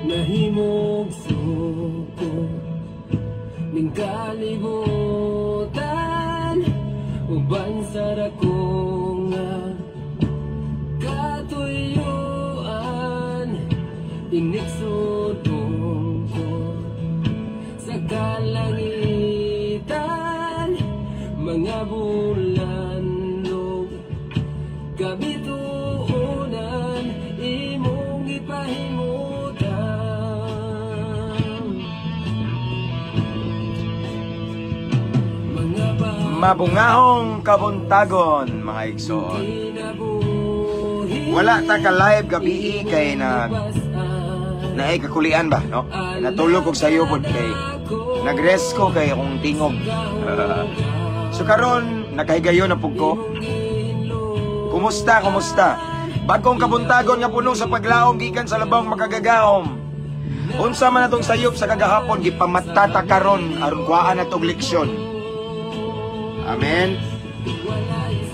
Nahimog suko ning kalibutan, uban sa dako nga katuyuan, inigsudong ko sa kalangitan, mga bulan ug kabituonan, imong gipahimutan. Mga Mabungahong kabuntagon, mga igsoon. kinabuhi, Wala ta ka live gabi kay na naay kakulian ba, no? Natulog og sayo pod kay nagrest ko kay akong tingog. So karon nakahigayon na pug ko. Kumusta, kumusta? Bagong kabuntagon nga puno sa paglaom gikan sa labang makagagahom. Unsa man atong sayop sa kagahapon, gipamatata karon aron kuhaan natong leksyon. Amen.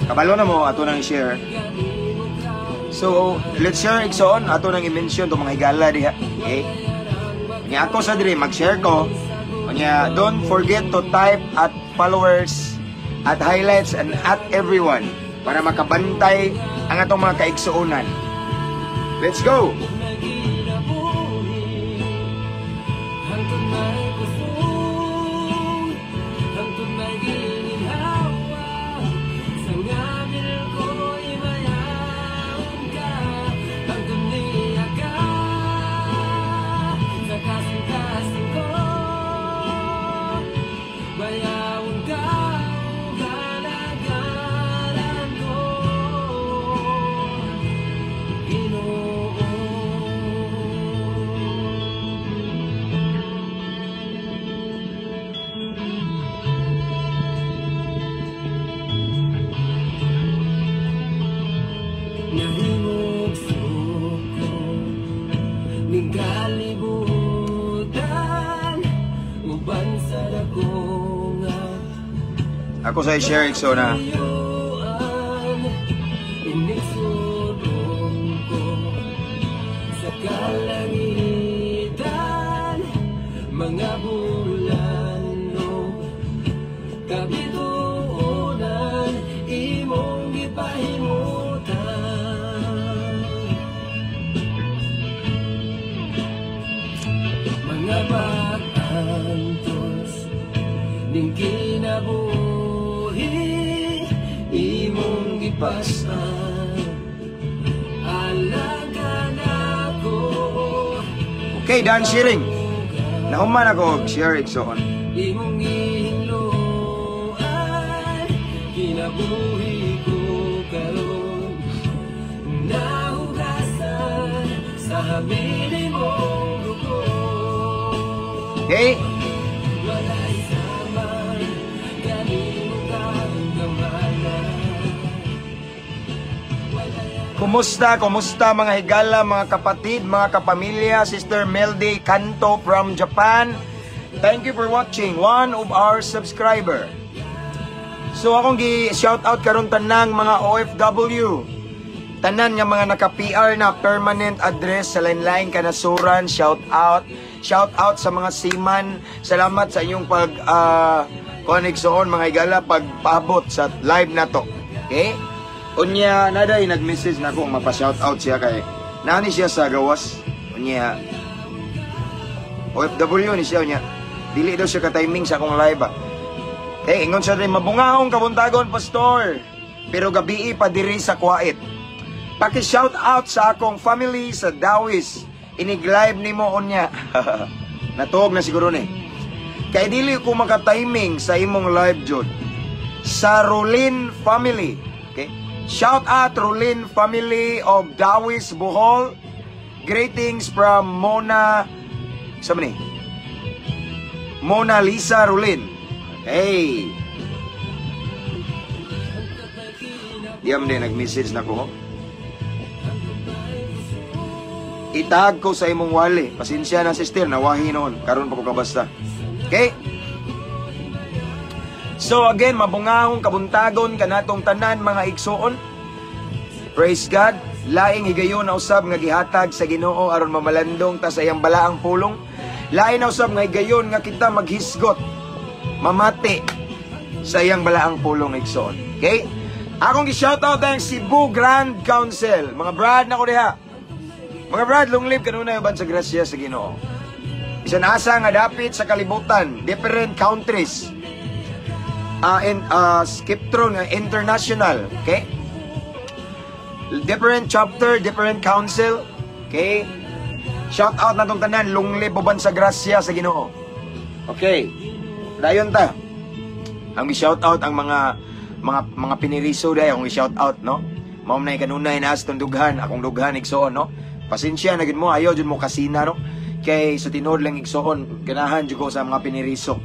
Kabalo na mo ato nang i-share. So, let's share, igsoon, ato nang i-mention tong mga higala diha. Okay? Nya ako sa diri mag-share ko. Nya don't forget to type at followers, at highlights and at everyone para makabantay ang atong mga kaigsuonan. Let's go. Hangtod may kusog, hangtod may ginhawa, sa ngabil ko'y mayawon ka, hangtod niya ka, sa kasing-kasing ko, bayawon ka, galagaran ko, Ginoo. Nahimog suko ning kalibutan, uban sa dako nga Ako sa i-share, igsoon na. katuyuan, inigsudong ko sa kalangitan, mga bulan ug kabituonan, imong gipahimutan. Mga pag-antos ning kinabuhi, imong gipasan, alaga nako. Okay, done sharing. Nahuman ako og share, igsoon. Imong gihinloan, kinabuhi ko karon, nahugasan sa hamili mong dugo. Okay? Walay sama kanimo kagamhanan. Walay Kumusta, kumusta mga higala, mga kapatid, mga kapamilya, Sister Meldy Kanto from Japan. Thank you for watching, one of our subscriber. So akong gi-shout out karon tanang mga OFW. Tanan nga mga naka-PR na permanent address sa lain-lain kanasuran, shout out. Shout out sa mga seaman. Salamat sa inyong pag connection, mga higala, pagpaabot sa live na to. Okay? Unya naday nag-message na ako mapa-shout out siya kay nani siya sa gawas. Unya OFW ni siya, unya. Dili daw siya ka-timing sa akong live ba. Eh, ingon siya rin, mabungahong kabuntagon, pastor. Pero gabii pa diri sa Kuwait. Paki-shout out sa akong family sa Dawis. Inig-live nimo unya. Natuog na siguro ni. Kay dili ko maka-timing sa imong live jud. Sa Rolin family. Okay? Shout out Rolin family of Dawis, Bohol. Greetings from Mona, sa ni? Mona Lisa Rolin. Hey. Diyam din nag-message na ko. Itag ko sa imong wali. Pasensya na, sister, nawahi noon. Karon pa ko kabasta. Okay? So again, mabungahong kabuntagon kanatong tanan mga igsoon. Praise God. Laing higayon na usab nga gihatag sa Ginoo aron mamalandong ta sa iyang balaang pulong. Lain na usab nga higayon nga kita maghisgot, mamati sa iyang balaang pulong, igsoon. Okay? Akong gi-shoutout ang Cebu Grand Council. Mga brad na ko diha. Mga brad, long live kanunay uban sa grasya sa Ginoo. Bisan asa nga dapit sa kalibutan, different countries. In Skiptron nga international, okay? Different chapter, different council, okay? Shout out na tong tanan, long live uban sa grasya sa Ginoo. Okay. Dayon ta. Ang shout out ang mga piniriso dai akong i-shout out, no? Mao na kanunay na sa dughan, akong dughan, igsoon, no? Pasensya na gid mo, ayaw jud mo kasina, no? Kay sa tinuod lang, igsoon, ganahan jud ko sa mga piniriso.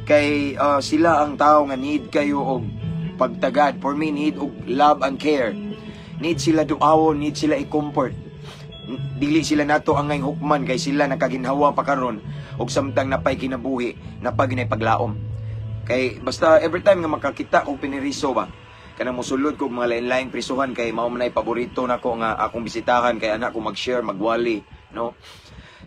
Kay sila ang tao nga need kayo og pagtagad. For me, need og love and care. Need sila duawon, need sila i-comfort. Dili sila nato angay hukman kay sila nakaginhawa pa karon og samtang napay kinabuhi, napay ginay paglaom. Kay basta every time nga makakita kog piniriso ba, kanang mosulod kog mga lain-laing prisuhan kay mao man ay paborito nako nga akong bisitahan kay anak ko mag-share, magwali, no?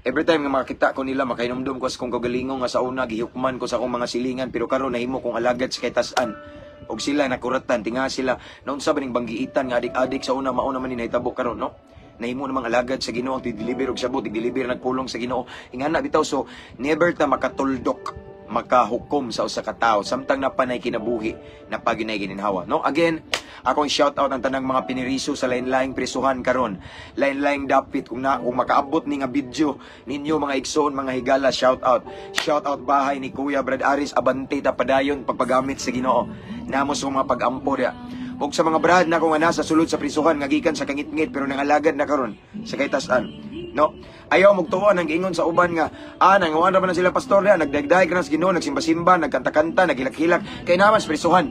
Every time nga makakita ko nila, makahinumdum ko sa kong kagalingon nga sa una gihukman ko sa akong mga silingan, pero karon nahimo kong alagad sa kaytas-an. Og sila nakuratan, tinga sila naunsa ba ning banggiitan nga adik-adik sa una, mao naman ni nahitabo karon, no? Nahimo namang alagad sa Ginoo, ang deliver og sabot, deliver nagpulong sa Ginoo. Ingana bitaw. So never ta makatuldok, makahukom sa usa ka tawo samtang napanay kinabuhi, napaginay gininhawa, no? Again, akong shout out ang tanang mga piniriso sa lain-laing prisuhan karon, lain-laing dapit. Kung makaabot ni nga video ninyo, mga igsoon, mga higala, shout out, shout out bahay ni Kuya Brad Aris. Abante ta, padayon pagpagamit sa Ginoo. Namo sa mga pag-ampo diya ug sa mga brad na kung nga nasa sulod sa prisuhan nga gikan sa kangitngit pero nangalagad na karon sa kaytas-an, no? Ayaw mugtuon ang giingon sa uban nga nangawan ra man na sila pastor diha, nagdagdag na sa Ginoo, nagsimba-simba, nagkanta-kanta, naghilak-hilak kay naman sa prisuhan,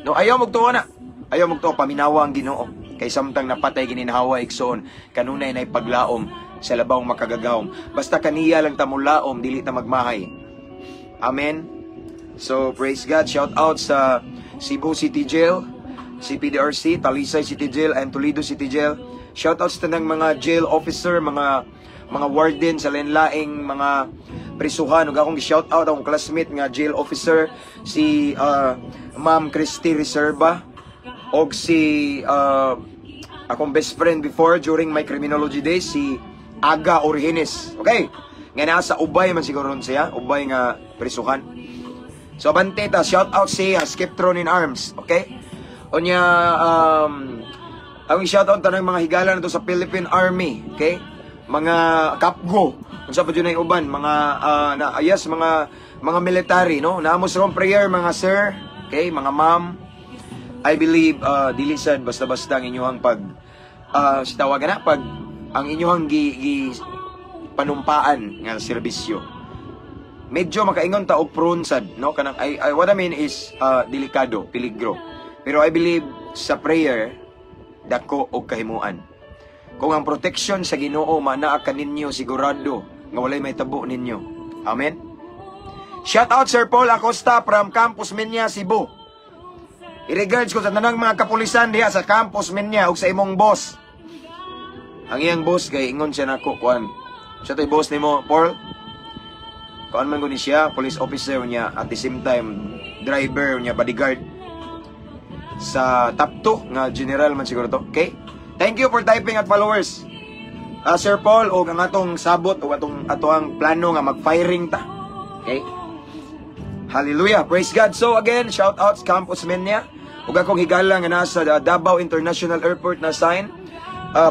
no? Ayaw mugtuon na. Ayaw mugtuo, paminawa ang Ginoo. Kay samtang napatay gininhawa, igsoon, kanunay nay paglaom sa labawng makagagahom. Basta kaniya lang ta molaom, dili ta magmahay. Amen. So praise God. Shout out sa Cebu City Jail, CPDRC, Talisay City Jail, and Toledo City Jail. Shout out sa tanang mga jail officer, mga warden sa lain-laing mga prisuhan. Ug akong shout out akong classmate nga jail officer, si Ma'am Christy Reserva og si akong best friend before during my criminology days, si Aga Origines. Okay? Nga nasa Ubay man siguro ron siya, Ubay nga prisuhan. So abante ta, shout out si Skiptron in Arms, okay? Unya ang shout out tanang mga higala na to sa Philippine Army, okay? Mga kapgo, unsa pa jud na yung uban, mga na yes, mga military, no? Naamo sa prayer, mga sir, okay, mga ma'am. I believe dili sad basta-basta ang inyong pag si tawagan na pag ang inyong gi panumpaan nga serbisyo. Medyo makaingon ta og prone sad, no? Kanang what I mean is delikado, peligro. Pero I believe sa prayer dako og kahimuan. Kung ang protection sa Ginoo manaa kaninyo, sigurado nga walay may tabo ninyo. Amen. Shout out Sir Paul Acosta from Campus Minya, Cebu. I-regards ko sa tanang mga kapulisan diha sa Campus Minya ug sa imong boss. Ang iyang boss kay ingon siya nako kuan. Siya to'y boss nimo, Paul. Kuan man ko ni siya, police officer niya, at the same time driver niya, bodyguard sa top 2 nga general man siguro to. Okay? Thank you for typing at followers. Sir Paul, og ang atong sabot o atong atoang plano nga mag-firing ta. Okay? Hallelujah. Praise God. So again, shout outs Campus Menya. Ug akong higala nga nasa Davao International Airport na sign.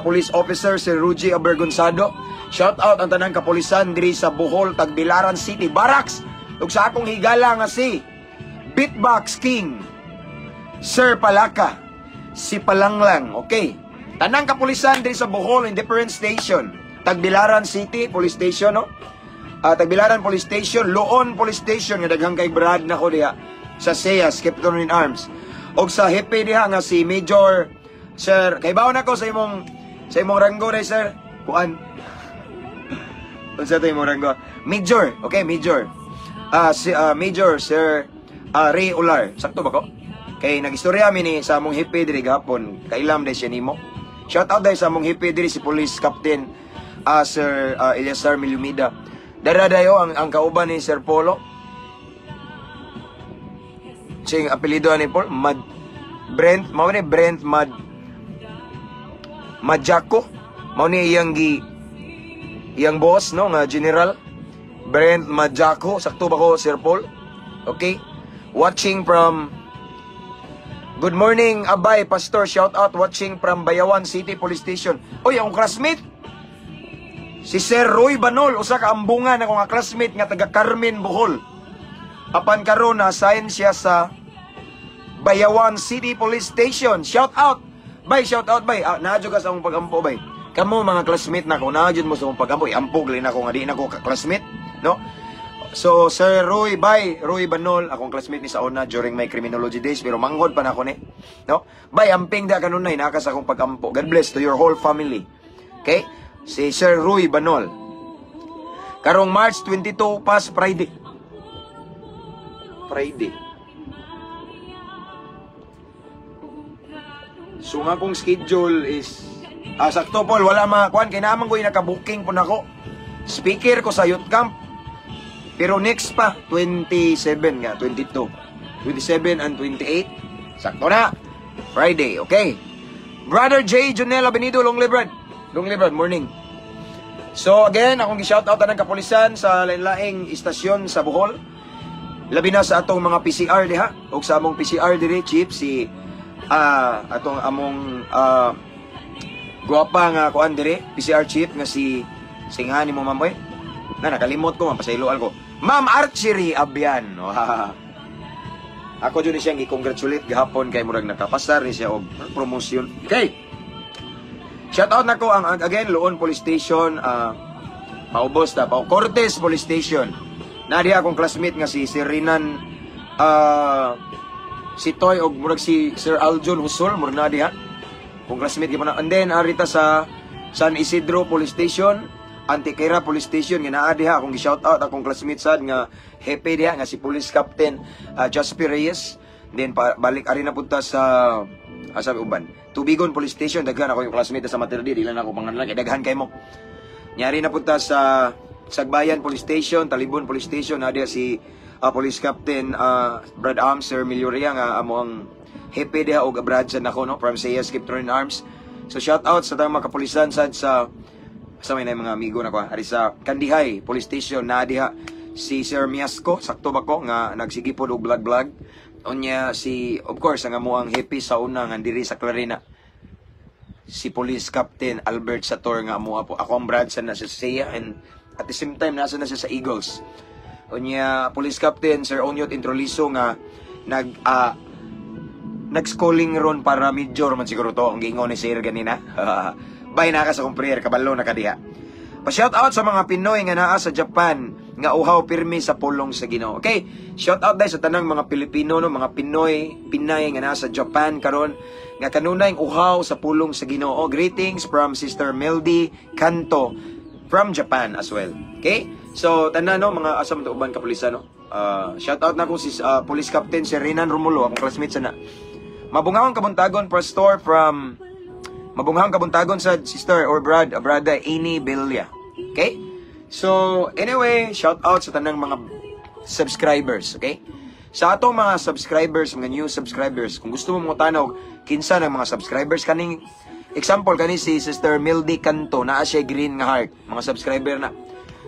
Police officer si Ruji Abergonzado. Shout out ang tanang kapulisan diri sa Bohol, Tagbilaran City, Barracks. Ug sa akong higala nga si Beatbox King Sir Palaka, si Palanglang, okay. Tanang kapulisan diri sa Bohol in different station. Tagbilaran City Police Station, no? Tagbilaran Police Station, Loon Police Station nga daghang kay brad nako diha sa SEA, Skepton in Arms. Og sa hepe diha nga si Major Sir, kay na ko sa imong ranggo dai, sir. Kuan. Unsa to imong ranggo? Major, okay, Major. Si Major Sir Ray Ular. Sakto ba ko? Kay nagistorya mi ni sa among hepe diri gahapon, kailam dai siya nimo. Shout out dahil sa among hepe diri, si Police Captain Sir Eliasar Milumida. Dara dayo ang kauban ni Sir Polo. Sing apelyido ni Paul Mad Brent, mao ni Brent Mad Madjako. Mao ni iyang boss, no, nga general Brent Madjako. Sakto ba ko, Sir Paul? Okay. Watching from Good morning, Abay, Pastor. Shout out, watching from Bayawan City Police Station. Oy, akong classmate. Si Sir Roy Banol, usa ka ambungan ako nga classmate nga taga Carmen, Bohol. Apan karon na-assign siya sa Bayawan City Police Station. Shout out. Bay, shout out, bay. Ah, naa ka sa akong pagampo, bay. Kamo mga classmate nako, naa mo sa akong pagampo. Iampo gali nako nga di nako ka classmate, no? So, Sir Roy, bay, Roy Banol, akong classmate ni sa una during my criminology days, pero manghod pa nako ni. No? Bay, amping da kanunay, naa ka sa akong pagampo. God bless to your whole family. Okay? Si Sir Roy Banol. Karong March 22 pas Friday. Friday. So nga akong schedule is sakto, Paul, wala mga kuan kay naman ko naka-booking po nako. Speaker ko sa youth camp. Pero next pa 27 nga, 22. 27 and 28. Sakto na. Friday, okay. Brother J. Jonel Benido, long live, brad. Long live, brad, morning. So again, akong gi-shout out tanang kapulisan sa lain-laing istasyon sa Bohol. Labi na sa atong mga PCR diha ug sa among PCR diri chief, si atong among guwapa nga kuan diri, PCR chief nga si singani mo, ma'am, oy. Na nakalimot ko, ma'am, pasayloan ko. Ma'am Archery Abian. Ako jud ni siyang gi-congratulate gahapon kay murag nakapasar ni siya og promotion. Okay. Shout out nako ang again Loon Police Station, paubos ta, Pao Cortez Police Station. Naa diha akong classmate nga si Sir Renan si Toy og murag si Sir Aljon Husol, murag naa diha. Kung classmate gyud na. And then arita sa San Isidro Police Station, Antiquera Police Station nga naa diha akong gi-shout out akong classmate sad nga hepe diha nga si Police Captain Jasper Reyes. Then pa, balik ari na punta sa sabi uban. Tubigon Police Station, daghan ako yung classmate sa Mater Dei, di lang ako pangalan kay daghan kay mo. Nyari na punta sa Sagbayan Police Station, Talibon Police Station, naa diha si Police Captain Brad Arms, Sir Milioria nga amo ang hepe diha og brad sa nako, no, from CS Kiptron Arms. So shout out sa tanang mga kapulisan sad sa may na mga amigo na ko ari sa Kandihay Police Station, naa diha si Sir Miasco, sakto ba ko, nga nagsige pod og vlog vlog. Unya si, of course, ang amo ang hepe sa una nga diri sa Clarina, si Police Captain Albert Sator nga amo po ako ang brad sa nasa siya and at the same time nasa na siya sa Eagles. Unya Police Captain Sir Onyot Introliso nga nag-schooling ron para major man siguro to ang giingon ni Sir ganina. Bay, naa ka sa akong prayer, kabalo na ka diha. Pa-shout out sa mga Pinoy nga naa sa Japan nga uhaw pirmi sa pulong sa Ginoo. Okay, shout out dahil sa tanang mga Pilipino, no, mga Pinoy, Pinay nga naa sa Japan karon nga kanunay uhaw sa pulong sa Ginoo. Greetings from Sister Meldy Canto from Japan as well. Okay? So tanan, no, mga asa man to uban kapulisan, no. Shout out na ko si Police Captain si Renan Romulo, akong classmate sana. Mabungahong kabuntagon, Pastor, from Mabunghang kabuntagon sa sister or brad, brada Ini Bella. Okay? So, anyway, shout out sa tanang mga subscribers, okay? Sa atong mga subscribers, mga new subscribers, kung gusto mo tanaw kinsa ng mga subscribers kaning example kani si Sister Mildy Canto, naa siya green nga heart, mga subscriber na.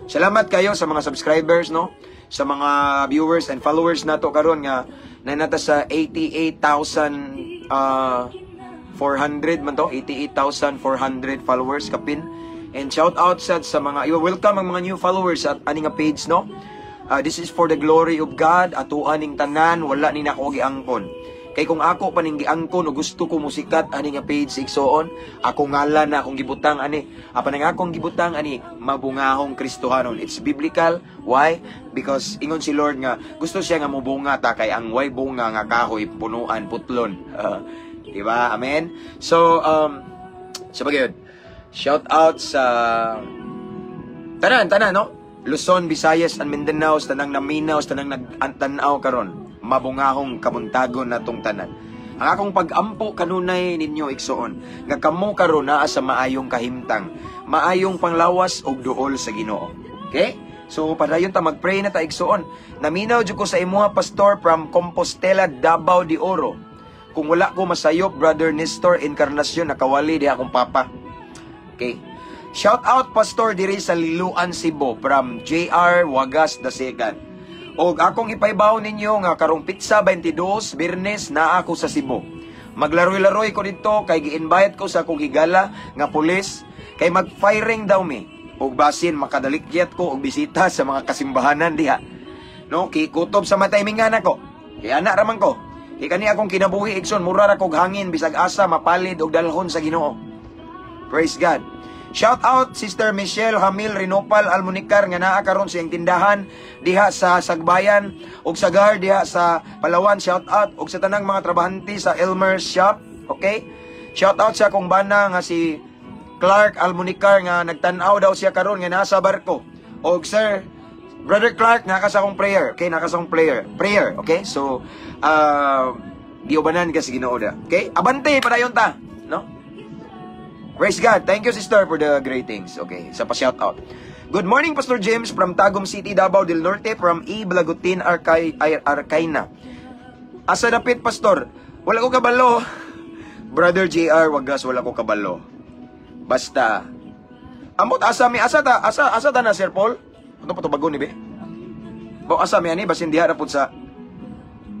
Salamat kayo sa mga subscribers, no? Sa mga viewers and followers nato karon nga nanata sa 88,000 400 man to, 88,400 followers kapin. And shout out sad sa mga, you welcome ang mga new followers at ani nga page, no. This is for the glory of God, ato aning tanan, wala ni nako giangkon. Kay kung ako pa ning giangkon o gusto ko musikat ani nga page igsoon, ako ngalan na akong gibutang ani. Apan ang akong gibutang ani, Mabungahong Kristohanon. It's biblical. Why? Because ingon si Lord nga gusto siya nga mobunga ta kay ang way bunga nga kahoy punuan putlon. Diba? Amen? So, sa bagayod, shout out sa tanan, tanan, no? Luzon, Visayas, and Mindanao, sa tanang naminaw, sa tanang nag-tanaw karon. Mabungahong kabuntagon na tong tanan. Ang akong pag-ampo kanunay ninyo, igsoon, nga kamo karon naa sa maayong kahimtang, maayong panglawas ug duol sa Ginoo. Okay? So padayon ta, mag-pray na ta, igsoon. Naminaw jud ko sa imuha, Pastor, from Compostela, Davao de Oro. Kung wala ko masayop, Brother Nestor Encarnacion, nakawali diha akong papa. Okay. Shout out, Pastor, diri sa Liloan, Cebu, from JR Wagas the Second. Og akong ipaibaw ninyo nga karong petsa 22, Biyernes, naa ako sa Cebu. Maglaroy-laroy ko dito kay gi-invite ko sa akong higala nga pulis kay mag-firing daw mi. Og basin makadalikyat ko og bisita sa mga kasimbahanan diha. No, kay kutob sa mataymingan ako. Kay ana raman ko. Kay kani akong kinabuhi, igsoon, mura ra kog hangin bisag asa mapalid og dalhon sa Ginoo. Praise God. Shout out Sister Michelle Hamil Rinopal Almunicar nga naa karon sa iyang tindahan diha sa Sagbayan ug sa Gar diha sa Palawan. Shout out ug sa tanang mga trabahante sa Elmer's Shop. Okay? Shout out sa akong bana nga si Clark Almunicar nga nagtan-aw daw siya karon nga nasa barko. Og sir, Brother Clark, naka sa akong prayer. Okay, naka sa akong prayer. Prayer, okay? So, giubanan ka sa Ginoo da. Okay? Abante padayon ta, no? Praise God. Thank you, sister, for the greetings. Okay, sa pa-shout out. Good morning, Pastor James from Tagum City, Davao del Norte, from E. Blagutin, Arcay, ay, Arcayna. Asa dapit, Pastor? Wala ko kabalo. Brother JR, wagas, wala ko kabalo. Basta. Amot, asa mi, asa ta, asa, asa ta na, Sir Paul? Ano pa to bago ni be? Bo, asa mi ani, basin diha ra pud sa.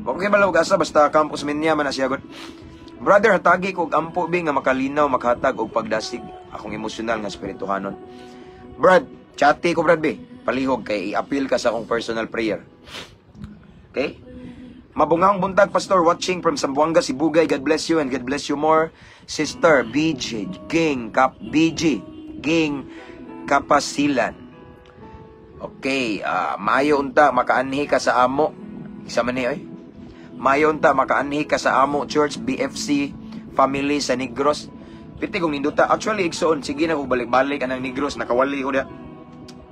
Wa ko kabalo asa, basta Campus Minya man na siya gud. Brother, hatagi ko og ampo bi nga makalinaw, makatag og pagdasig akong emosyonal nga espirituhanon. Brad, chati ko, Brad bi. Palihog kay i-appeal ka sa akong personal prayer. Okay? Mabungang buntag, Pastor, watching from Zamboanga, Sibugay. God bless you and God bless you more. Sister BJ Ging Kap BG Ging Kapasilan. Okay, mayo unta makaanhi ka sa amo. Isa man ni oy. Mayo unta makaanhi ka sa amo Church BFC family sa Negros. Piti kong ninduta. Actually, igsoon, sige na ko balik-balik anang Negros, nakawali ko da.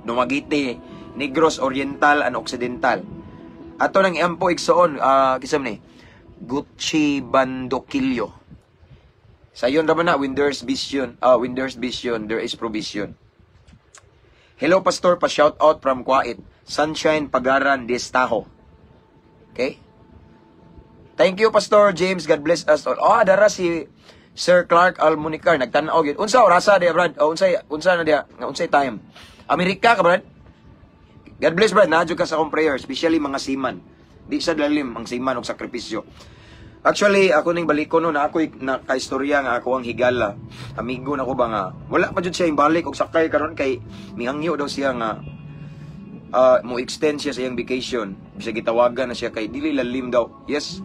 Dumaguete, Negros Oriental and Occidental. Ato nang iampo, igsoon, kinsa man ni Gucci Bandokilyo. Sayon ra man na, when there's vision, there is provision. Hello, Pastor, pa shout out from Kuwait. Sunshine Pagaran Destajo. Okay? Thank you, Pastor James. God bless us all. Oh, dara si Sir Clark Almunicar nagtan-aw gyud. Unsa orasa diya, Brad? Oh, unsay unsa na diya? Nga unsay time? Amerika ka, Brad? God bless, Brad. Naa jud ka sa akong prayer, especially mga seaman. Di sa lalim ang seaman og sakripisyo. Actually, ako ning baliko no na ako'y nakaistorya nga ako ang higala. Amigo na ko ba nga wala pa jud siya yung balik og sakay karon kay mihangyo daw siya nga mo extend siya sa iyang vacation. Bisag gitawagan na siya kay dili lalim daw. Yes.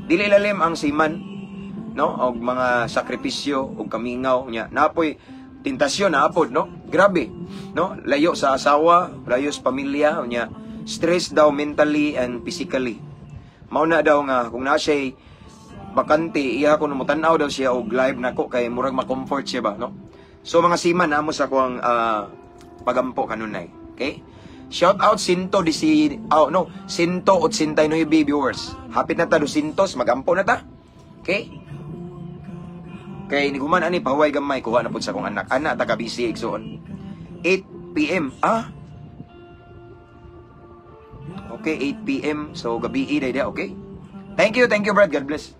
Dili lalim ang seaman, no, og mga sakripisyo og kamingaw niya. Napoy tentasyon na apod, no? Grabe, no? Layo sa asawa, layo sa pamilya niya. Stress daw mentally and physically. Mao na daw nga kung naa siya bakante, iya ko mutan-aw daw siya og live nako kay murag ma-comfort siya ba, no? So mga seaman, namo sa kuang pagampo kanunay. Okay? Shout out Sinto di si, oh no, 189 viewers. Hapit na ta 200, magampo na ta. Okay? Kay niguman ani pahuway gamay, kuha na pud sa akong anak. Anak ta ka busy, igsoon. 8 PM. Ah. Okay, 8 PM. So gabi day day, okay? Thank you, Brad. God bless.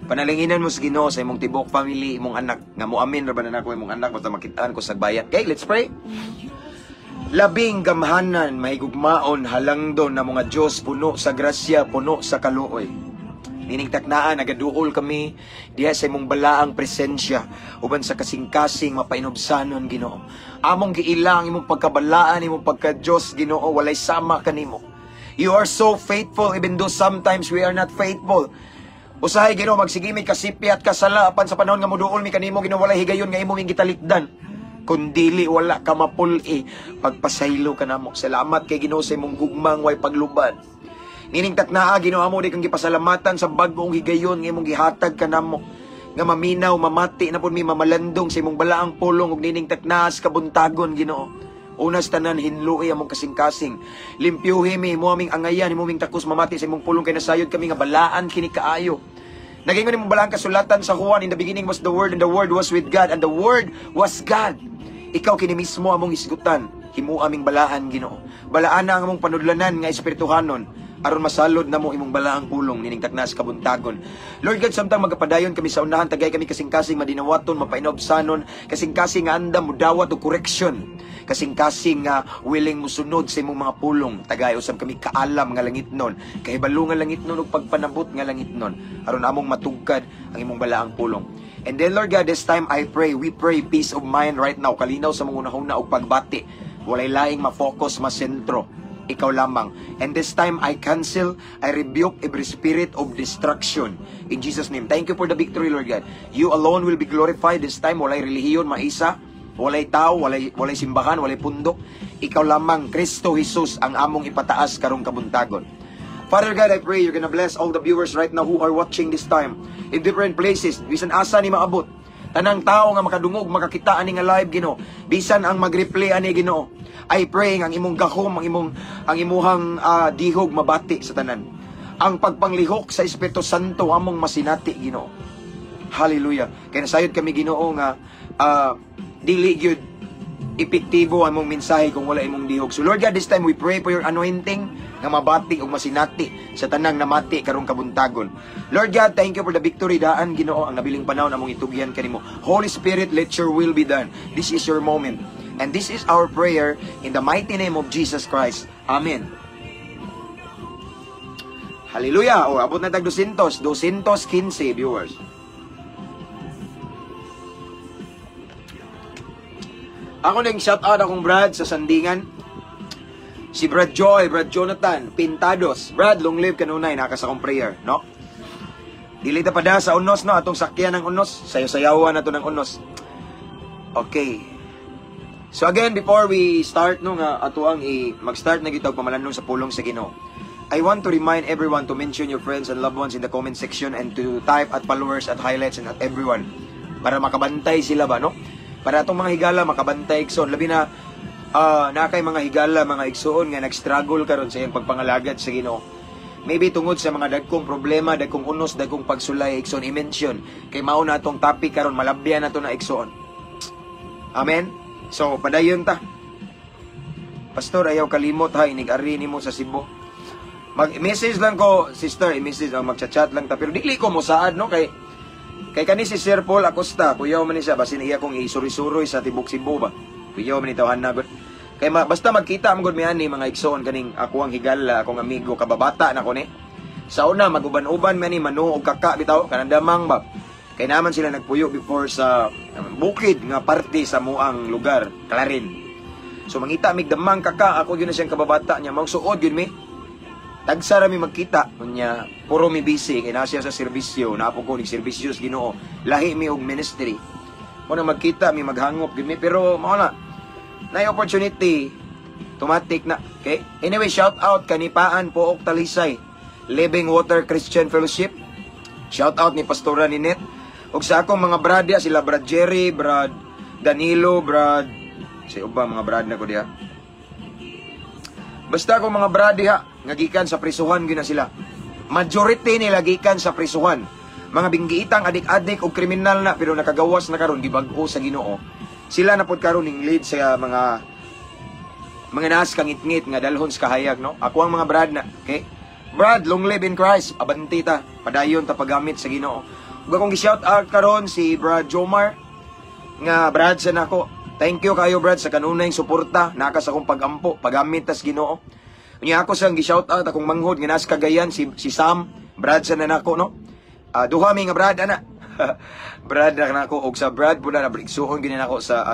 Panalanginan mo sa Ginoo sa imong tibok family, imong anak nga moamin ra ba na nako imong anak basta makitaan ko sa bayan. Okay, let's pray. Labing gamhanan, mahigugmaon, halangdon na mga Diyos, puno sa grasya, puno sa kaluoy. Nining taknaan, nagaduol kami diha sa imong balaang presensya uban sa kasing-kasing mapainubsanon, Ginoo. Among giilang imong pagkabalaan, imong pagka-Diyos, Ginoo, walay sama kanimo. You are so faithful even though sometimes we are not faithful. Usahay, Ginoo, magsige mi kasipyat kasala apan sa panahon nga moduol mi kanimo, Ginoo, walay higayon nga imo ming gitalikdan. Kun dili wala ka mapul-i, pagpasaylo ka namo. Salamat kay Ginoo sa imong gugmang way paglubad. Nining taknaa, Ginoo, amo di kang gipasalamatan sa bag-ong higayon nga imong gihatag kanamo. Nga maminaw, mamati na pud mi, mamalandong sa imong balaang pulong ug nining taknaa sa kabuntagon, Ginoo. Una sa tanan, hinlui among kasing-kasing. Limpyuhi mi, imo aming angayan, imo aming takos mamati sa imong pulong kay nasayod kami nga balaan kini kaayo. Nagingon imong balaang kasulatan sa Juan, "In the beginning was the Word, and the Word was with God, and the Word was God." Ikaw kini mismo among hisgutan. Himo aming balaan, Ginoo. Balaan na ang among panudlanan nga espirituhanon aron masalod namo imong balaang pulong nining taknas kabuntagon. Lord God, samtang magapadayon kami sa unahan, tagay kami kasing-kasing madinawaton, mapainobsanon, kasing-kasing nga andam mudawat og correction, kasing-kasing nga willing musunod sa imong mga pulong. Tagay usab kami kaalam nga langitnon, kahibalo nga langitnon ug pagpanabot nga langitnon aron among matugkad ang imong balaang pulong. And then, Lord God, this time I pray, we pray peace of mind right now, kalinaw sa mga unahuna ug pagbati. Walay laing ma-focus, masentro, ikaw lamang. And this time, I cancel, I rebuke every spirit of destruction. In Jesus' name. Thank you for the victory, Lord God. You alone will be glorified this time. Walay relihiyon, maisa. Walay tao, walay simbahan, walay pundok. Ikaw lamang, Kristo Jesus, ang among ipataas karong kabuntagon. Father God, I pray you're gonna bless all the viewers right now who are watching this time in different places. Bisan asa ni maabot. Tanang tao nga makadungog, makakita ani nga live, Ginoo. Bisan ang mag-replay ani, Ginoo. I pray ang imong gahom, ang imuhang dihog mabati sa tanan. Ang pagpanglihok sa Espiritu Santo among masinati, Ginoo. Hallelujah. Kaya nasayod kami, Ginoo, nga dili gyud epektibo ang imong mensahe kung wala imong dihog. So Lord God, this time we pray for your anointing nga mabati ug masinati sa tanang namati karong kabuntagon. Lord God, thank you for the victory daan, Ginoo. Ang nabiling panahon among itugyan kanimo. Holy Spirit, let your will be done. This is your moment. And this is our prayer in the mighty name of Jesus Christ. Amen. Hallelujah. O, abot na tag 200, 215 viewers. Ako nang shout out akong Brad sa Sandingan. Si Brad Joy, Brad Jonathan, Pintados. Brad, long live kanunay, naka sa akong prayer, no? Dili ta pada sa unos, no? Atong sakyan ng unos. Sayo-sayawan na to ng unos. Okay. So again, before we start, no, nga ato ang mag-start na gyud pamalandong sa pulong sa Ginoo. I want to remind everyone to mention your friends and loved ones in the comment section and to type at followers, at highlights, and at everyone para makabantay sila ba, no? Para atong mga higala makabantay, igsoon, labi na na kay mga higala, mga igsoon nga nag-struggle karon sa iyang pagpangalagad sa Ginoo. Maybe tungod sa mga dagkong problema, dagkong unos, dagkong pagsulay, igsoon, i-mention kay mao na atong topic karon, malabyan na to na, igsoon. Amen. So padayon ta. Pastor, ayaw kalimot ha, inig-ari nimo sa Cebu. Mag-message lang ko, sister, i-message ang magchat-chat lang ta. Pero dili ko mo saad, no? Kay kani si Sir Paul Acosta, kuyaw man ni siya, basin iya kong isuri-suroy sa tibok Cebu ba. Kuyaw man ni tawhan na gud. Kay basta magkita man gud mi ani mga igsoon kaning ako ang higala, akong amigo kababata na ko ni. Sa una maguban-uban mi ani mano og kaka bitaw kanang damang ba. Kay naman sila nagpuyo before sa bukid nga parte sa muang lugar, Clarin. So mangita mig damang kaka, ako gyud na siyang kababata niya, magsuod gyud mi. Tagsa ra mi magkita unya, puro mi busy kay naa siya sa serbisyo, naa po ko nig serbisyo sa Ginoo. Lahi mi og ministry. Mo na magkita mi, maghangop gyud mi, pero mao na. Nay opportunity, automatic na. Okay? Anyway, shout out kanipaan Pook Talisay, Living Water Christian Fellowship. Shout out ni Pastora Ninette. Ug sa akong mga brad diha, sila Brad Jerry, Brad Danilo, Brad si uba mga brad na ko diha. Basta akong mga brad diha nga gikan sa prisuhan gyud na sila. Majority nila gikan sa prisuhan. Mga binggiitang adik-adik og kriminal na pero nakagawas na karon, gibag-o sa Ginoo. Sila na pod karon ning lead sa mga naas kangitngit nga dalhon sa kahayag, no. Ako ang mga brad na, okay? Brad, long live in Christ. Abanti ta, padayon ta paggamit sa Ginoo. Ug akong gi-shout out karon si Brad Jomar nga brad sa nako. Thank you kayo, Brad, sa kanunay suporta naka sa akong pagampo, paggamit tas Ginoo. Unya ako sang gi-shout out akong manghod nga nasa Cagayan, si Sam, Brad sa nako, no. Duha mi nga brad ana. Brad na nako og sa brad pud na igsuon gyud nako sa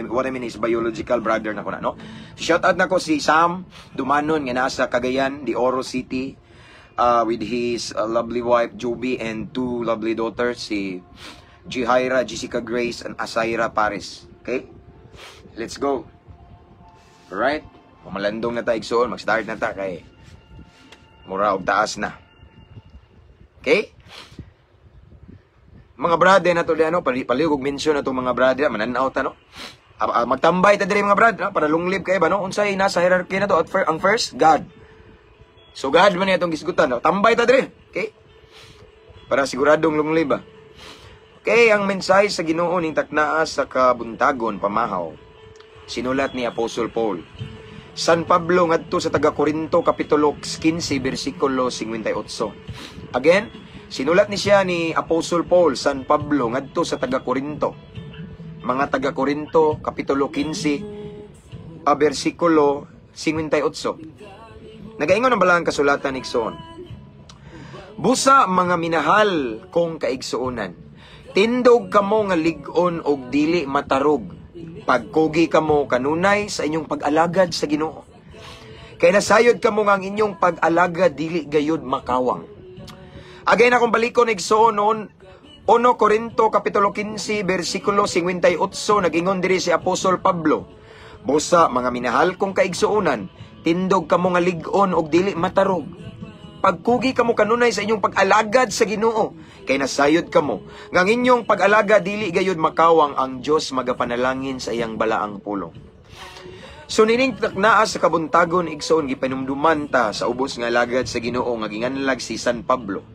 what I mean is biological brother nako na, no. Shout out nako si Sam Dumanon nga nasa Cagayan de Oro City with his lovely wife Juby and two lovely daughters, si Jihaira, Jessica Grace, and Asaira Paris. Okay? Let's go. Alright? Pamalandong na ta, igsuon, mag-start na ta kay mura og taas na. Okay? Mga brother na to di ano, palihog og mention na to mga brother, mananaw ta, no. Magtambay ta diri, mga brad, no? Para long live kay ba, no? Unsay nasa hierarchy na to at ang first, God. So God man atong gisgutan, no? Tambay ta diri. Okay? Para siguradong long live ba. Okay, ang mensahe sa Ginoo ning taknaa sa kabuntagon pamahaw. Sinulat ni Apostle Paul. San Pablo ngadto sa taga Korinto, kapitulo 15, bersikulo 58. Again, sinulat ni siya ni Apostle Paul, San Pablo ngadto sa taga Korinto. Mga taga Korinto, kapitulo 15, bersikulo 58. Nagaingon ang balaang kasulatan, igsoon. Busa, mga minahal kong kaigsuonan, tindog kamo nga lig-on og dili matarog. Pagkugi kamo kanunay sa inyong pag-alagad sa Ginoo. Kay nasayod kamo nga ang inyong pag-alagad dili gayud makawang. Again, akong balikon, igsoon, noon 1 Korinto kapitulo 15 bersikulo 58, nagingon diri si Apostol Pablo. Busa, mga minahal kong kaigsuonan, tindog kamo nga lig-on og dili matarog. Pagkugi kamo kanunay sa inyong pag-alagad sa Ginoo, kay nasayod kamo nga ang inyong pag-alagad dili gayud makawang, ang Dios magapanalangin sa iyang balaang pulong. So nining taknaa sa kabuntagon, igsoon, gipanumduman ta sa ubos nga alagad sa Ginoo nga ginganlag si San Pablo.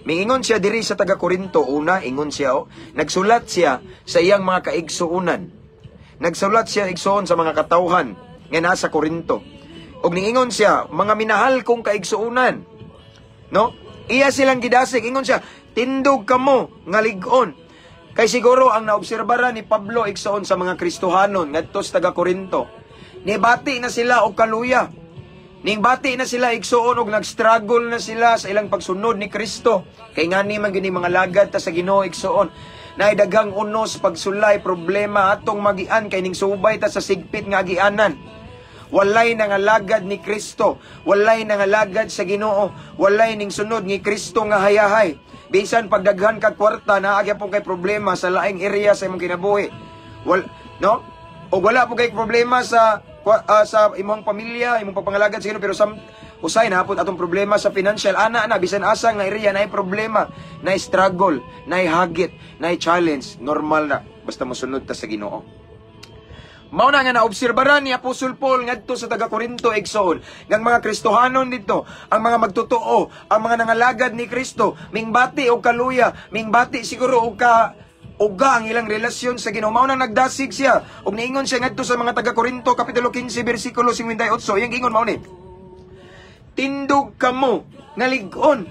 Mingingon siya diri sa taga Korinto. Una, ingon siya, oh, nagsulat siya sa iyang mga kaigsuonan. Nagsulat siya, igsoon, sa mga katawhan nga nasa Korinto. Og niingon siya, "Mga minahal kong kaigsuonan." No? Iya silang gidasig, ingon siya, "Tindog kamo nga lig-on." Kay siguro ang naobserbara ni Pablo, igsoon, sa mga Kristohanon ngadto sa taga Korinto, nibati na sila og kaluya. Ningbati na sila, igsoon, og nag-struggle na sila sa ilang pagsunod ni Kristo. Kay ngani man gini mga lagad ta sa Ginoo, igsoon. Naay daghang unos, pagsulay, problema atong magian kay ning subay ta sa sigpit nga agianan. Walay nangalagad ni Kristo, walay nangalagad sa Ginoo, walay ning sunod ni Kristo nga hayahay. Bisan pagdaghan kag kwarta, naa gyapon kay problema sa laing area sa imong kinabuhi. Wal, no? O wala po kay problema sa imong pamilya, imong pagpangalagad sa Ginoo, pero sam usay na hapon atong problema sa financial ana na bisan asa nga area na problema, na struggle, na hagit, na challenge, normal na basta mosunod ta sa Ginoo. Mao na nga naobserbaran ni Apostol Paul ngadto sa taga Korinto, igsoon, ngang mga Kristohanon dito, ang mga magtotoo, ang mga nangalagad ni Kristo, mingbati og kaluya, mingbati siguro og ka uga ang ilang relasyon sa Ginoo. Mao nang nagdasig siya ug niingon siya ngadto sa mga taga Korinto, kapitulo 15 bersikulo 58. Iyang giingon mao ni: "Tindog kamo nga lig-on."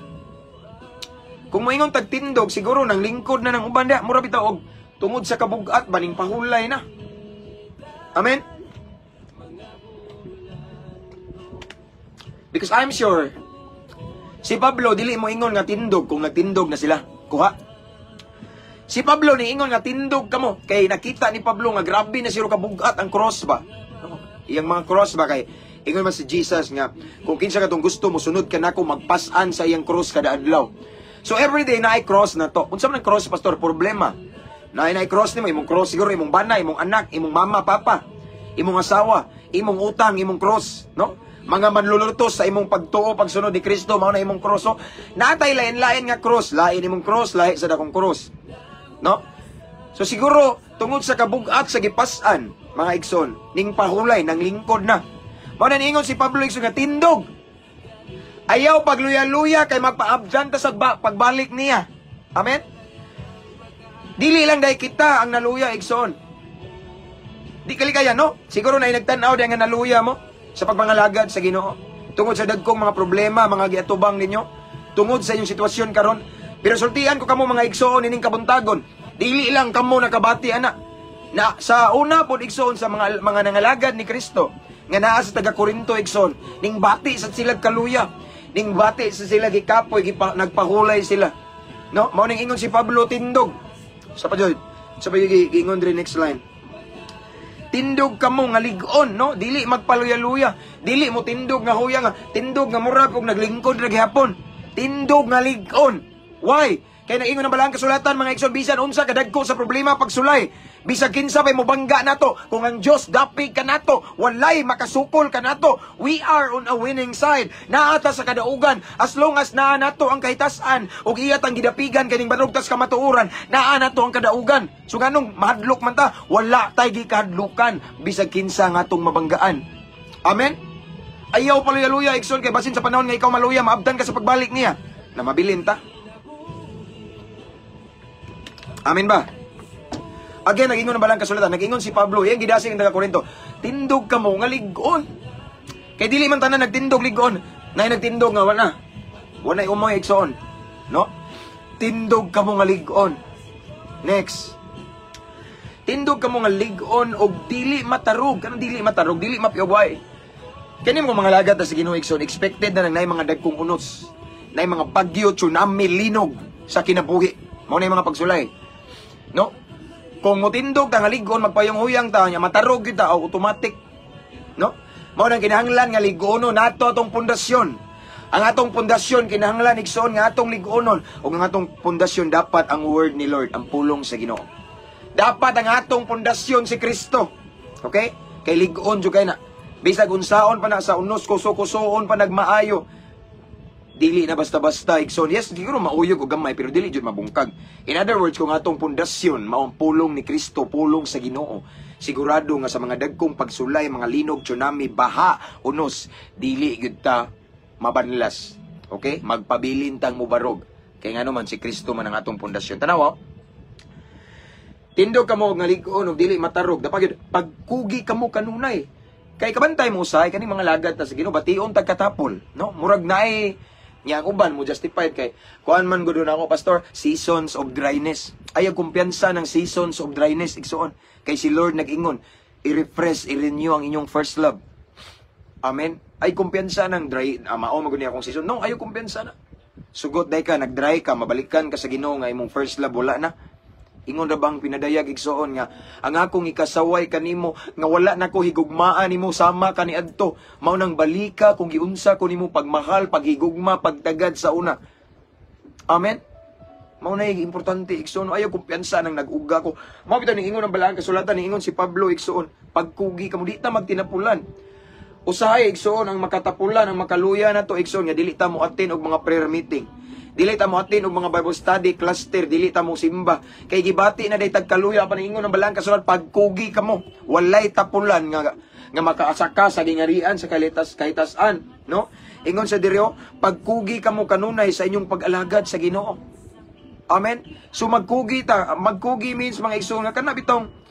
Kung moingon tag tindog, siguro nang lingkod na ng uban diha, mura bitaw og tungod sa kabugat baning pahulay na. Amen? Because I'm sure, si Pablo dili mo ingon nga tindog kung nagtindog na sila. Kuha. Si Pablo niingon nga tindog kamo kay nakita ni Pablo nga grabe na siro kabugat ang cross ba. Iyang mga cross ba, kay ingon man si Jesus nga kung kinsa katong gusto mo sunod kanako, magpas-an sa iyang cross kada adlaw. So everyday naay cross na to. Unsa man ang cross, pastor? Problema. Naay naay cross nimo, imong cross siguro imong bana, imong anak, imong mama, papa, imong asawa, imong utang, imong cross, no? Mga manlulutos sa imong pagtuo, pagsunod ni Kristo, mao na imong cross. So, natay lain-lain nga cross, lain imong cross, lahi sa dakong cross. No? So siguro tungod sa kabugat sa gipas-an, mga igsoon, ning pahulay nang lingkod na. Mao na niingon si Pablo, igsoon, nga tindog. Ayaw pagluya-luya kay magpaabdan ta sa pagbalik niya. Amen? Dili lang dahil kita ang naluya, igsoon. Di kalikaya, no? Siguro na nagtan-aw di nga naluya mo sa pagpangalagad sa Ginoo. Tungod sa dagkong mga problema, mga giatubang ninyo, tungod sa inyong sitwasyon karon. Pero sultian ko kamo, mga igsoon, ining kabuntagon. Dili lang kamo nakabati ana. Na sa una pod, igsoon, sa mga nangalagad ni Kristo nga naa sa taga Korinto, igsoon, ning bati sa sila kaluya, ning bati sa sila gikapoy, nagpahulay sila. No? Mao ning ingon si Pablo, tindog. Sa pa jud, sa pa giingon diri next line. Tindog kamo nga lig-on, no? Dili magpaluya-luya. Dili mo tindog nga huya nga tindog nga murag og naglingkod ra gihapon. Tindog nga lig-on. Why? Kay naingon ang balaang kasulatan, mga igsoon, bisan unsa kadagko sa problema pagsulay, bisan kinsa pay mobangga nato, kung ang Dios dapig kanato, walay makasukol kanato. We are on a winning side. Naa ta sa kadaugan as long as naa nato ang kahitas-an ug iya tang gidapigan kaning barugtas kamatuoran, naa nato ang kadaugan. So nganong mahadlok man ta? Wala tay gikahadlukan bisag kinsa nga atong mabanggaan. Amen. Ayaw paluya-luya, igsoon, kay basin sa panahon nga ikaw maluya, maabdan ka sa pagbalik niya. Na mabilin ta. Amen ba? Again, nag-ingon ang balaang kasulatan, nag-ingon si Pablo, iyang gidasig ang taga Korinto, tindog kamo nga lig-on. Kay dili man tanan nagtindog lig-on. Nay nagtindog nga wala. Wala umoy, igsoon. No? Tindog kamo nga lig-on. Next. Tindog kamo nga lig-on og dili matarog. Kanang dili matarog, dili mapiugway. Kani mo mga lagad ta sa Ginoo, igsoon, expected na nang nay mga dagkong unos. Nay mga bagyo, tsunami, linog sa kinabuhi. Mao na yung mga pagsulay. No? Kung mutindog ta nga lig-on, magpayong-huyang ta nya matarog gyud ta, automatic. No? Mao nang kinahanglan nga lig-onon nato atong pundasyon. Ang atong pundasyon kinahanglan, igsoon, nga atong lig-onon ug ang atong pundasyon dapat ang word ni Lord, ang pulong sa Ginoo. Dapat ang atong pundasyon si Kristo. Okay? Kay lig-on jud kay na. Bisag unsaon pa na sa unos, kuso-kusoon pa nagmaayo. Dili na basta-basta, igsoon. Yes, siguro mauyog og gamay pero dili jud mabungkag. In other words, kung atong pundasyon mao ang pulong ni Kristo, pulong sa Ginoo, sigurado nga sa mga dagkong pagsulay, mga linog, tsunami, baha, unos, dili gyud ta mabanlas. Okay? Magpabilin tang mubarog. Kay ngano man si Kristo man ang atong pundasyon. Tanawa. Tindog kamo nga lig-on ug dili matarog. Dapat gyud pagkugi kamo kanunay. Kay kabantay mo usahay kaning mga lagad ta sa Ginoo, bation tag katapol, no? Murag naay nya ang uban mo justified kay kuan man gud ako, pastor, seasons of dryness. Ay kumpiyansa ng seasons of dryness, igsoon. Kay si Lord nag-ingon, i-refresh, i-renew ang inyong first love. Amen. Ay kumpiyansa ng dry, mao man gud ni akong season. No, ayo kumpiyansa na. Sugot day ka, nag-dry ka, mabalikan ka sa Ginoo nga imong first love wala na. Ingon ra bang pinadayag, igsoon, nga ang akong ikasaway kanimo nga wala na ko higugmaan nimo sama kaniadto. Mao nang balika kung giunsa ko nimo pagmahal, paghigugma, pagtagad sa una. Amen. Mao na importante, igsoon, ayo kumpiyansa nang nag-uga ko. Mao bitaw ning ingon ang balaang kasulatan, ingon si Pablo, igsoon, pagkugi kamo, di ta magtinapulan. Usahay, igsoon, ang makatapulan, ang makaluya na to, igsoon, nga dili ta mo attend og mga prayer meeting. Dili ta mo attend og mga Bible study cluster, dili ta mo simba. Kay gibati na day tagkaluya pa ingon ang balaang kasulat, pagkugi kamo, walay tapulan nga nga makaasaka sa gingarian sa kalitas kahitasan, no? Ingon sa diryo, pagkugi kamo kanunay sa inyong pag-alagad sa Ginoo. Amen. So magkugi ta, magkugi means, mga igsoon, nga kana bitong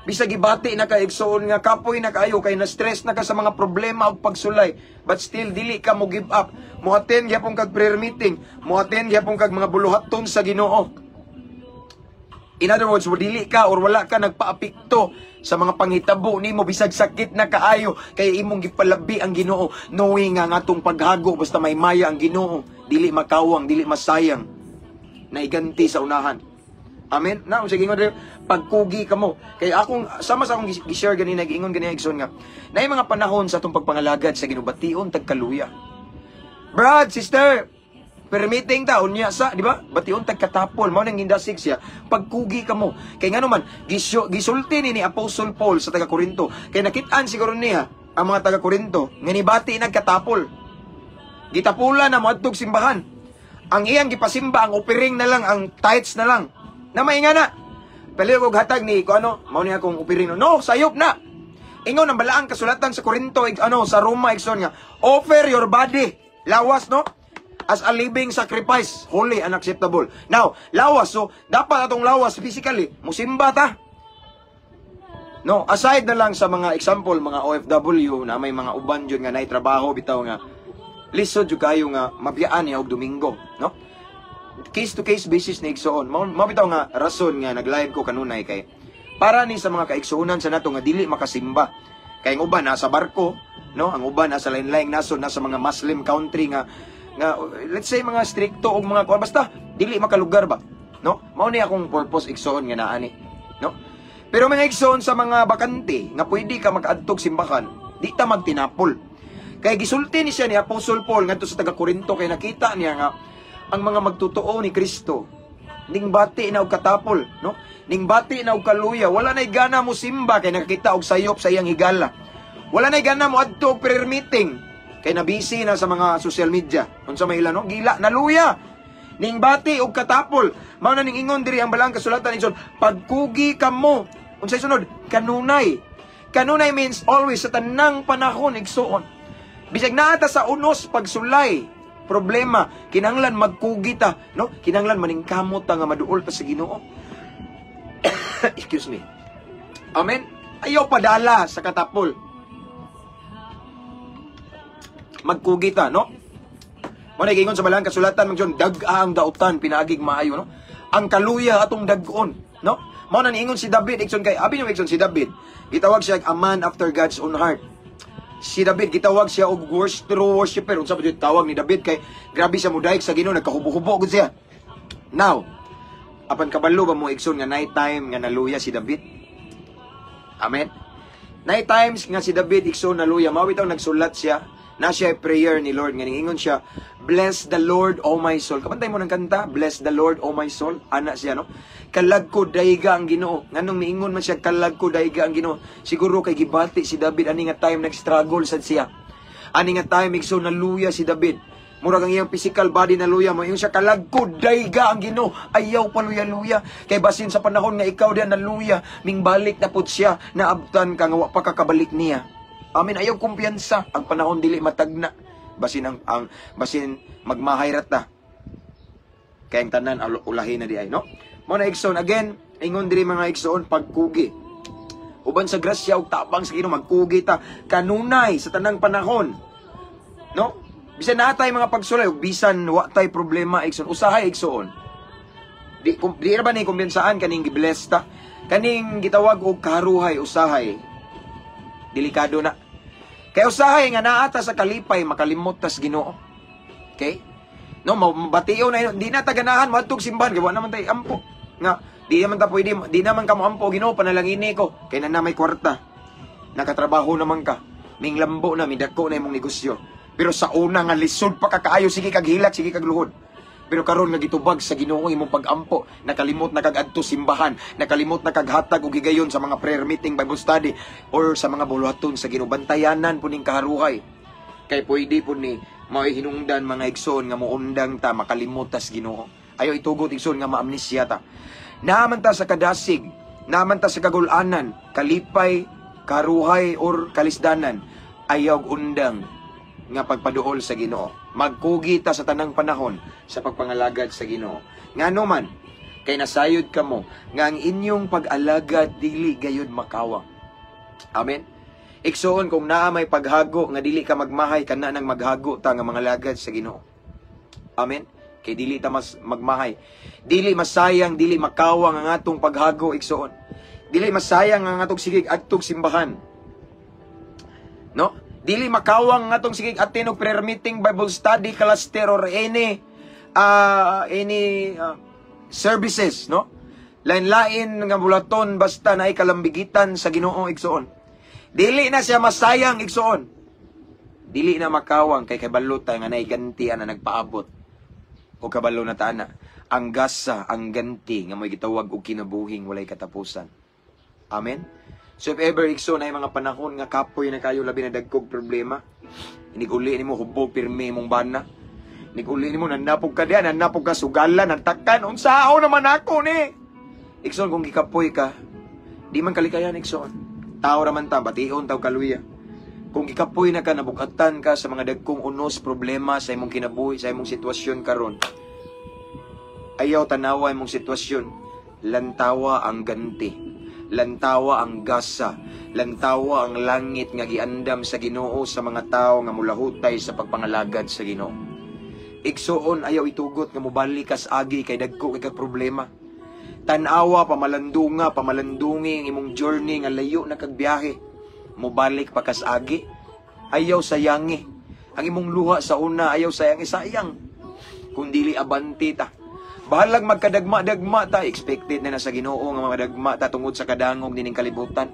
bisag gibati na ka, igsoon, nga kapoy na kaayo kay na stress na ka sa mga problema ug pagsulay, but still dili ka mo give up, mo attend gyapon kag prayer meeting, mo attend gyapon kag mga buluhaton sa Ginoo. In other words, dili ka or wala ka nagpaapekto sa mga panghitabo nimo bisag sakit na kaayo kay imong gipalabi ang Ginoo, knowing nga ang atong paghago basta may maya ang Ginoo, dili makawang, dili masayang, naiganti sa unahan. Amen. Na sige, ingon diri, pagkugi kamo. Kay akong sama sa akong gi-share ganina, giingon ganina, igsoon, nga naay mga panahon sa atong pagpangalagad sa Ginoo bation tagkaluya. Brad, sister, pero meeting ta unya sa, di ba? Bation tag katapol, mao nang gindasig siya. Pagkugi kamo. Kay ngano man gisulti ni Apostle Paul sa taga Korinto. Kay nakit-an siguro niya ang mga taga Korinto nga nibati nagkatapol. Gitapulan na moadtog simbahan. Ang iyang gipasimba ang offering na lang, ang tithes na lang. Na mainga na. Paliw og hatag ni ko ano, mao ni akong offering. No, sayop na. Ingon ang balaang kasulatan sa Korinto, ano, sa Roma, igsoon, nga offer your body, lawas, no? As a living sacrifice, holy and acceptable. Now, lawas, so dapat atong lawas physically, musimba ta. No, aside na lang sa mga example, mga OFW na may mga uban jud nga nay trabaho bitaw nga lisod jud kayo nga mabiyaan niya og Domingo, no? Case to case basis ni, igsoon. Mao bitaw nga rason nga nag-live ko kanunay kay para ni sa mga kaigsuonan sa nato nga dili makasimba. Kay ang uban nasa barko, no? Ang uban nasa lain-laing nasod, nasa mga Muslim country nga nga let's say mga strikto og mga kuan, basta dili makalugar ba, no? Mao ni akong purpose, igsoon, nga naa ni, no? Pero mga igsoon, sa mga bakante nga pwede ka makaadtog simbahan, di ta magtinapol. Kay gisulti ni siya ni Apostle Paul ngadto sa taga Korinto kay nakita niya nga ang mga magtotoo ni Kristo ning bati na og katapol, no? Ning bati na og kaluya, wala nay gana mo simba kay nakakita og sayop sa iyang higala. Wala nay gana mo adto og prayer meeting kay na busy na sa mga social media. Unsa may ila, no? Gila, naluya. Ning bati og katapol. Mao na ning ingon diri ang balaang kasulatan, igsoon, pagkugi kamo. Unsay sunod? Kanunay. Kanunay means always, sa tanang panahon, igsoon. Bisag naa ta sa unos, pagsulay, problema, kinahanglan magkugi ta, no? Kinahanglan maningkamot ta nga maduol ta sa Ginoo. Excuse me. Amen. Ayaw padala sa katapol. Magkugi ta, no? Mo na giingon sa balaan kasulatan mag dag-a ang dautan pinaagig maayo, no? Ang kaluya atong dag-on, no? Mao na niingon si David, igsoon, kay abi nyo, igsoon, si David gitawag siya a man after God's own heart. Si David gitawag siya og worst true worshipper. Unsa ba jud tawag ni David? Kay grabe siya mudayeg sa Ginoo, nagkahubo-hubo gud siya. Now, apan kabalo ba mo, igsoon, nga night time nga naluya si David? Amen. Night times nga si David, igsoon, naluya, mao bitaw nagsulat siya na siya prayer ni Lord nga ningingon siya, "Bless the Lord, O my soul." Kabantay mo ng kanta, "Bless the Lord, O my soul." Ana siya, no? "Kalag ko, dayga ang Ginoo." Nganong miingon man siya, "Kalag ko, dayga ang Ginoo"? Siguro kay gibati si David ani nga time nag-struggle sad siya. Ani nga time, igsoon, naluya si David. Murag ang iyang physical body naluya mo. Ingon siya, "Kalag ko, dayga ang Ginoo." Ayaw paluya-luya. Kay basin sa panahon nga ikaw diyan naluya, mingbalik na pud siya, naabtan ka nga wa pa ka kabalik niya. Amen. Ayaw kumpiyansa. Ang panahon dili matagna. Basin ang basin magmahay ra ta. Kay ang tanan ulahin na di ay, no? Mo na, igsoon, again, ingon diri, mga igsoon, pagkugi. Uban sa grasya ug tabang sa Ginoo, magkugi ta kanunay sa tanang panahon. No? Bisan naa tay mga pagsulay ug bisan wa tay problema, igsoon, usahay, igsoon. Di ra ba ni kumpiyansaan kaning gibless ta? Kaning gitawag og kaharuhay, usahay. Delikado na. Kay usahay nga naa ta sa kalipay, makalimot tas Ginoo. Okay? No, mabatiyo na di na ta ganahan moadtog simbahan kay wa naman tay ampo. Nga di naman ta pwede, di naman ka mo ampo, "Ginoo, panalangini ko," kay na may kwarta. Nakatrabaho naman ka. Minglambo na, midako na imong negosyo. Pero sa una nga lisod pa ka kaayo, sige kag hilak, sige kag luhod. Pero karon nga gitubag sa Ginoo imong pag-ampo, nakalimot na kag adto simbahan, nakalimot na kag hatag og higayon sa mga prayer meeting, Bible study or sa mga buluhaton sa Ginoo. Bantayanan po ning kaharuhay. Kay pwede po ni mao'y hinungdan, mga igsoon, nga muundang ta, makalimot tas Ginoo. Ayaw itugot, igsoon, nga maamnesia ta. Naaman ta sa kadasig, naaman ta sa kagulanan, kalipay, karuhay or kalisdanan, ayaw undang nga pagpaduol sa Ginoo. Magkugi ta sa tanang panahon sa pagpangalagad sa Ginoo. Ngano man, kay nasayod kamo nga ang inyong pag-alagad dili gayud makawang. Amen. Igsoon, kung naa may paghago nga dili ka magmahay, kana nang maghago ta nga mga lagad sa Ginoo. Amen. Kay dili ta mas magmahay. Dili masayang, dili makawang ang atong paghago, igsoon. Dili masayang ang atong sigig adtog simbahan. No? Dili makawang ang atong sigig attend og prayer meeting, Bible study, cluster or any services, no? Lain-lain nga bulaton basta naay kalambigitan sa Ginoo, igsoon. Dili na siya masayang, igsoon. Dili na makawang kay kabalo ta nga naay ganti ana nagpaabot. O kabalo na ta ana ang gasa, ang ganti nga may gitawag og kinabuhing walay katapusan. Amen. So if ever, igsoon, ay mga panahon nga kapoy na kayo, labi na dagkog problema, iniguli nimo, hubog pirmi imong bana. Iniguli nimo, nanapog ka diyan, nanapog ka sugalan, nantakan, unsao naman ako ni. Igsoon, kung gikapoy ka, di man kalikayan, igsoon. Tao raman ta, bation taw kaluya. Kung gikapoy na ka, nabugatan ka sa mga dagkong unos, problema sa imong kinabuhi, sa imong sitwasyon karon. Ayaw tanawa imong sitwasyon. Lantawa ang ganti. Lantawa ang gasa. Lantawa ang langit nga giandam sa Ginoo sa mga tao nga mulahutay sa pagpangalagad sa Ginoo. Igsoon, ayaw itugot nga mobalik kas agi kay dagko kay kag problema. Tan-awa, pamalandunga, pamalandungi ang imong journey nga layo na kag biyahe. Mobalik pa kas agi. Ayaw sayangi. Ang imong luha sa una, ayaw sayangi, sayang. Kung dili abante ta. Bahalag magkadagma-dagma ta, expected na na sa Ginoo nga madagma ta tungod sa kadangog nining kalibutan.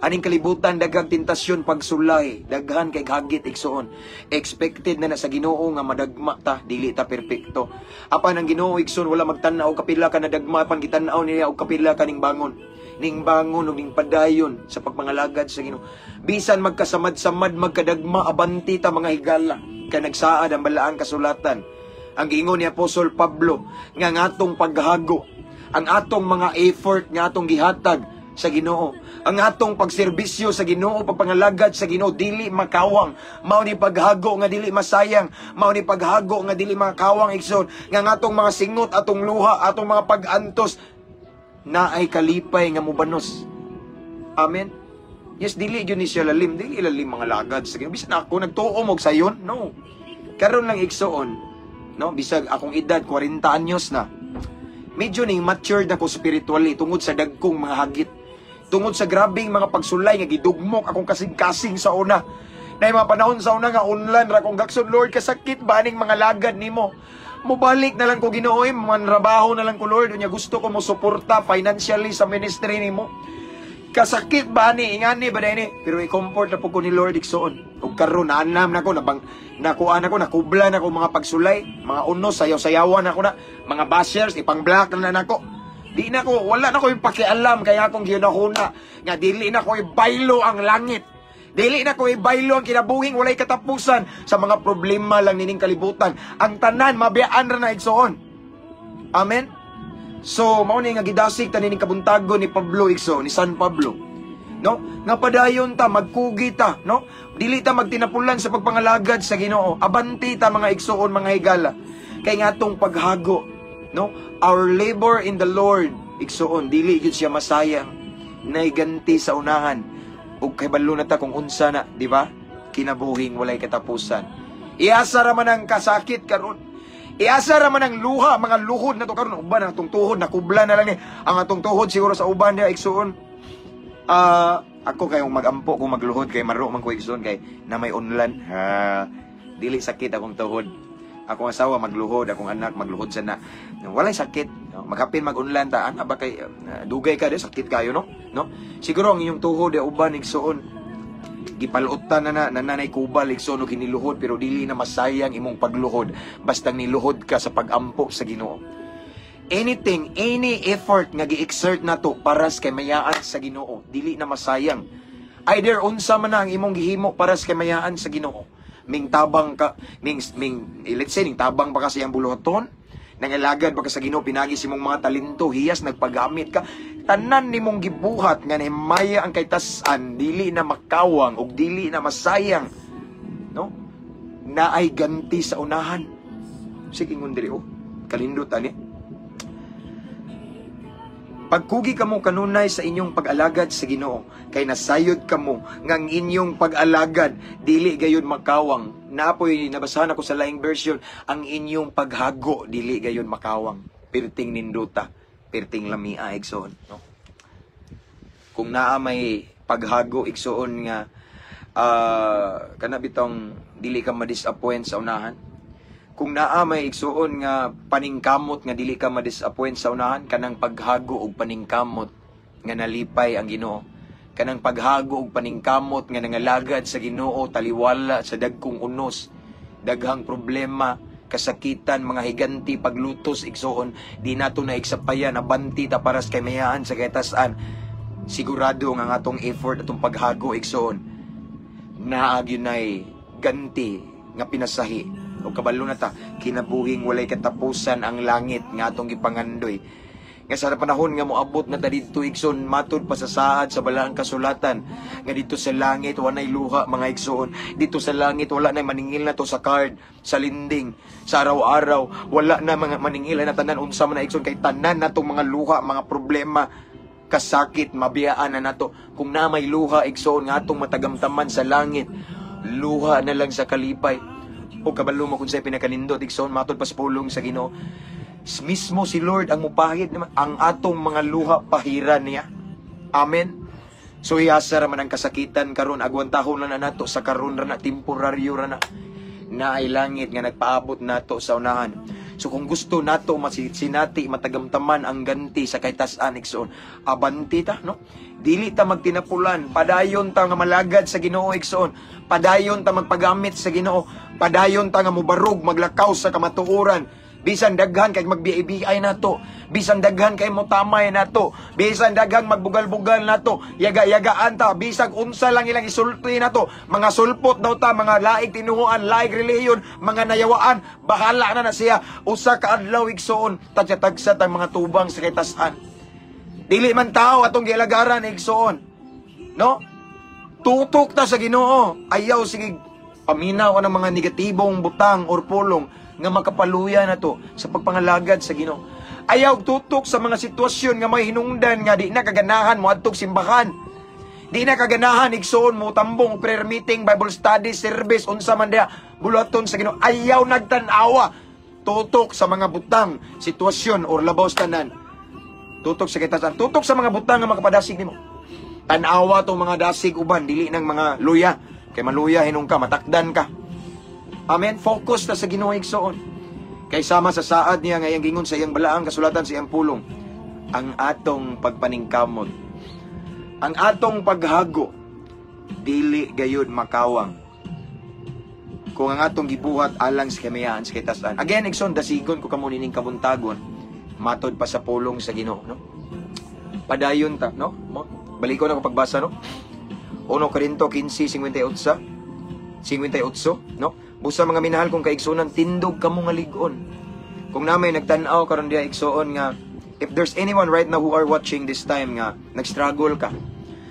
Aning kalibutan daghang tentasyon, pagsulay, daghan kay hagit, igsoon. Expected na na sa Ginoo nga madagma ta, dili ta perpekto. Apan ang Ginoo, igsoon, wala magtan-aw kapila ka nadagma, apan gitan-aw niya og kapila ka ning bangon. Ning bangon ug ning padayon sa pagpangalagad sa Ginoo. Bisan magkasamad-samad, magkadagma, abanti ta, mga higala. Kay nagsaad ang balaang kasulatan. Ang giingon ni Apostol Pablo nga ang atong paghago, ang atong mga effort nga atong gihatag sa Ginoo, ang atong pagserbisyo sa Ginoo, pagpangalagad sa Ginoo dili makawang. Mao ni paghago nga dili masayang, mao ni paghago nga dili makawang, igsoon, nga ang atong mga singot, atong luha, atong mga pag-antos Naay kalipay nga mubanos. Amen. Yes, dili gyud ni siya lalim, dili lalim mga lagad sa Ginoo. Bisan ako nagtuo mo sayon, no. Karon lang, igsuon, no, bisag akong edad 40 anyos na. Medyo ning matured ako spiritually tungod sa dagkong mga hagit. Tungod sa grabing mga pagsulay nga gidugmok akong kasing-kasing sa una. Na mga panahon sa una nga online ra kong gakson, "Lord, kasakit ba aning mga lagad nimo? Mobalik na lang ko, Ginoo, eh, manrabaho na lang ko, Lord. Unya gusto ko mo suporta financially sa ministry nimo. Kasakit ba ni ingani ba ni?" Pero i-comfort na po ko ni Lord, igsuon. Ug karon naanam na ko, nabang nakuan ako, nakubla na ko mga pagsulay, mga unos, sayaw-sayawan ako na, mga bashers ipang-block na nako. Di na ko, wala na ko yung pakialam kaya akong gihunahuna nga dili na ko ibaylo ang langit. Dili na ko ibaylo ang kinabuhing walay katapusan sa mga problema lang nining kalibutan. Ang tanan mabiyaan ra na, igsuon. Amen. So, mao ni nga gidasig ta nining kabuntagon ni Pablo, igso, ni San Pablo. No? Nga padayon ta, magkugi ta, no? Dili ta magtinapulan sa pagpangalagad sa Ginoo. Abanti ta, mga igsuon, mga higala. Kay nga atong paghago, no? Our labor in the Lord, igsuon, dili gyud siya masayang. Naiganti sa unahan. Ug kabalo na ta kung unsa na, di ba? Kinabuhing walay katapusan. Iasa ra man ang kasakit karon. Iasa ra man ang luha, mga luhod na to karon, uban ang atong tuhod, nakubla na lang ni. Ang atong tuhod siguro sa uban diha, igsuon. Ah, ako kayong magampo kung magluhod kay maro man ko, igsuon, kay na may unlan. Ha, dili sakit akong tuhod. Akong asawa magluhod, akong anak magluhod sa na. Walay sakit. No? Maghapin mag-unlan ta, ana ba kay dugay ka di sakit kayo, no? No? Siguro ang inyong tuhod di uban, igsuon, gipalutan na na nananay kubal, igsoon, og hiniluhod, pero dili na masayang imong pagluhod basta niluhod ka sa pagampo sa Ginoo. Anything, any effort nga gi-exert nato para sa kaymayaan sa Ginoo, dili na masayang. Either unsa man na ang imong gihimo para sa kaymayaan sa Ginoo, ming tabang ka, ming ming eh, let's say ning tabang pa ka sa iyang buluhaton, nangalagad pa ka sa Ginoo pinagi sa imong mga talento, hiyas nagpagamit ka, tanan nimong gibuhat nga nahimaya ang kaytas-an, dili na makawang ug dili na masayang, no? Naay ganti sa unahan. Sige, ingon diri, oh, kalindot ani. "Pagkugi kamo kanunay sa inyong pag-alagad sa Ginoo, kay nasayod kamo nga ang inyong pag-alagad dili gayud makawang." Napoy nabasahan ako sa laing version, ang inyong paghago dili gayud makawang. Pirting ninduta, pirting lamia, igsoon, no? Kung naa may paghago, igsuon, nga kana bitong dili ka ma-disappoint sa unahan, kung naa may, igsuon, nga paningkamot nga dili ka ma-disappoint sa unahan, kanang paghago og paningkamot nga nalipay ang Ginoo, kanang paghago og paningkamot nga nangalagad sa Ginoo taliwala sa dagkong unos, daghang problema, kasakitan, mga higanti, paglutos, igsuon, di nato na iksapayan, abanti ta para sa kaymayaan sa katasan. Sigurado nga ang atong effort, atong paghago, igsuon, naa gyud ganti nga pinasahi o kabalo na ta kinabuhing walay katapusan ang langit nga atong gipangandoy. Nga sa panahon nga moabot na ta didto, igsoon, matud pa sa saad sa balaang kasulatan nga dito sa langit walay luha, mga igsoon. Dito sa langit wala na maningil na to sa card, sa lending, sa araw-araw. Wala na mga maningil na tanan unsa man na, igsoon, kay tanan natong mga luha, mga problema, kasakit, mabiyaan na nato. Kung na may luha, igsoon, nga atong matagamtaman sa langit, luha na lang sa kalipay. O kabalo mo kung sa'y pinakanindot, igsoon, matod pa sa pulong sa Ginoo, mismo si Lord ang mupahid naman ang atong mga luha, pahiran niya. Amen. So iyasa ra man ang kasakitan karon, agwantahon na nato sa karon ra na, temporaryo ra na. Naay langit nga nagpaabot nato sa unahan. So kung gusto nato masinati, matagamtaman ang ganti sa kaytas-an, igsoon, abanti ta, no? Dili ta magtinapulan, padayon ta nga malagad sa Ginoo, igsoon. Padayon ta magpagamit sa Ginoo, padayon ta nga mubarog, maglakaw sa kamatuoran. Bisan daghan kay magbiay-biay nato, bisan daghan kay motamay nato, bisan daghang magbugal-bugal nato, yaga-yagaan ta, bisag unsa lang ilang isulti nato, mga sulpot daw ta, mga laing tinuhuan, laing relihiyon, mga nayawaan, bahala na na siya. Usa ka adlaw, igsoon, tagsa-tagsa tang mga tubang sa kaytas-an. Dili man tao atong gialagaran, igsoon. No? Tutok ta sa Ginoo. Ayaw sige paminaw ang mga negatibong butang or pulong nga makapaluya na to sa pagpangalagad sa Ginoo. Ayaw tutok sa mga sitwasyon nga may hinungdan nga di na kaganahan mo adtog simbahan. Di na kaganahan, igsoon, mo tambong, prayer meeting, Bible study, service, unsa man diha, buluhaton sa Ginoo. Ayaw nagtan-awa. Tutok sa mga butang, sitwasyon or labaw sa tanan. Tutok sa kitasan. Tutok sa mga butang nga makapadasig nimo. Tan-awa tong mga dasig uban, dili ng mga luya. Kay maluya hinong ka, matakdan ka. Amen. Focus ta sa Ginoo, igsoon. Kay sama sa saad niya nga iyang gingon sa iyang balaang kasulatan, sa iyang pulong, ang atong pagpaningkamot, ang atong paghago, dili gayud makawang kung ang atong gibuhat alang sa kamayaan sa kitasan. Again, igsoon, dasigon ko kamo nining kabuntagon, matod pa sa pulong sa Ginoo, no? Padayon ta, no? Mo, baliko na ko pagbasa, no? 1 Corinto 15:58 58, no? Busa, mga minahal kong kaigsunan, tindog kamo nga lig-on. Kung naa may nagtan-aw karon diha, igsoon, nga if there's anyone right now who are watching this time nga nag-struggle ka.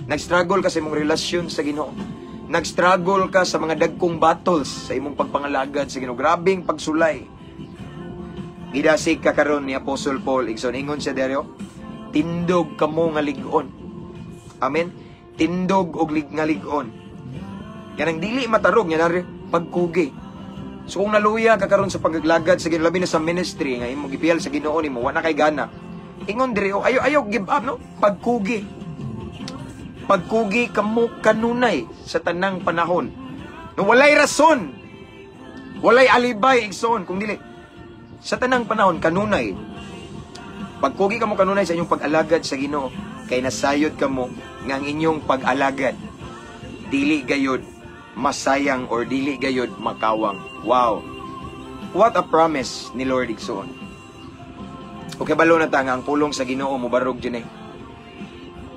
Nag-struggle ka sa imong relasyon sa Ginoo. Nag-struggle ka sa mga dagkong battles sa imong pagpangalagad sa Ginoo. Grabing pagsulay. Gidasig ka karon ni Apostle Paul, igsoon. Ingon siya diri, tindog kamo nga lig-on. Amen. Tindog og nga lig-on. Kanang dili matarog nga nari pagkugi. So kung naluya ka karon sa pagaglagad sa Ginoo, labi na sa ministry nga imong gipiyal sa Ginoo nimo, wa na kay gana. Ingon diri, oh, ayo ayo give up, no? Pagkugi. Pagkugi kamo kanunay sa tanang panahon. No, walay rason. Walay alibay, igsoon, kung dili sa tanang panahon kanunay. Pagkugi kamo kanunay sa inyong pag-alagad sa Ginoo kay nasayod kamo nga ang inyong pag-alagad dili gayod masayang or dili gayod makawang. Wow. What a promise ni Lord, igsoon. Okay, balo na ta nga ang pulong sa Ginoo mobarog kini.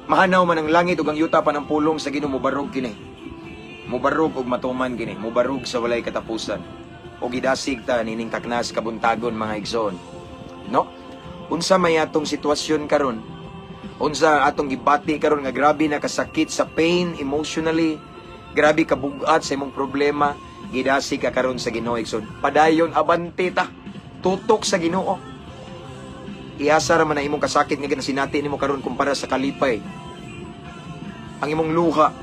Mahanaw man ang langit ug ang yuta pa ng pulong sa Ginoo mobarog kini. Mobarog ug matuman kini, mobarog sa walay katapusan. O gidasig ta nining taknas kabuntagon, mga igsoon. No? Unsa may atong sitwasyon karon? Unsa atong gibati karon nga grabe na kasakit sa pain emotionally, grabe kabugat sa imong problema, gidasig ka karon sa Ginoo, igsoon. Padayon, abante ta. Tutok sa Ginoo. Iasa ra man ang imong kasakit nga ginasinati nimo karon kumpara sa kalipay. Ang imong luha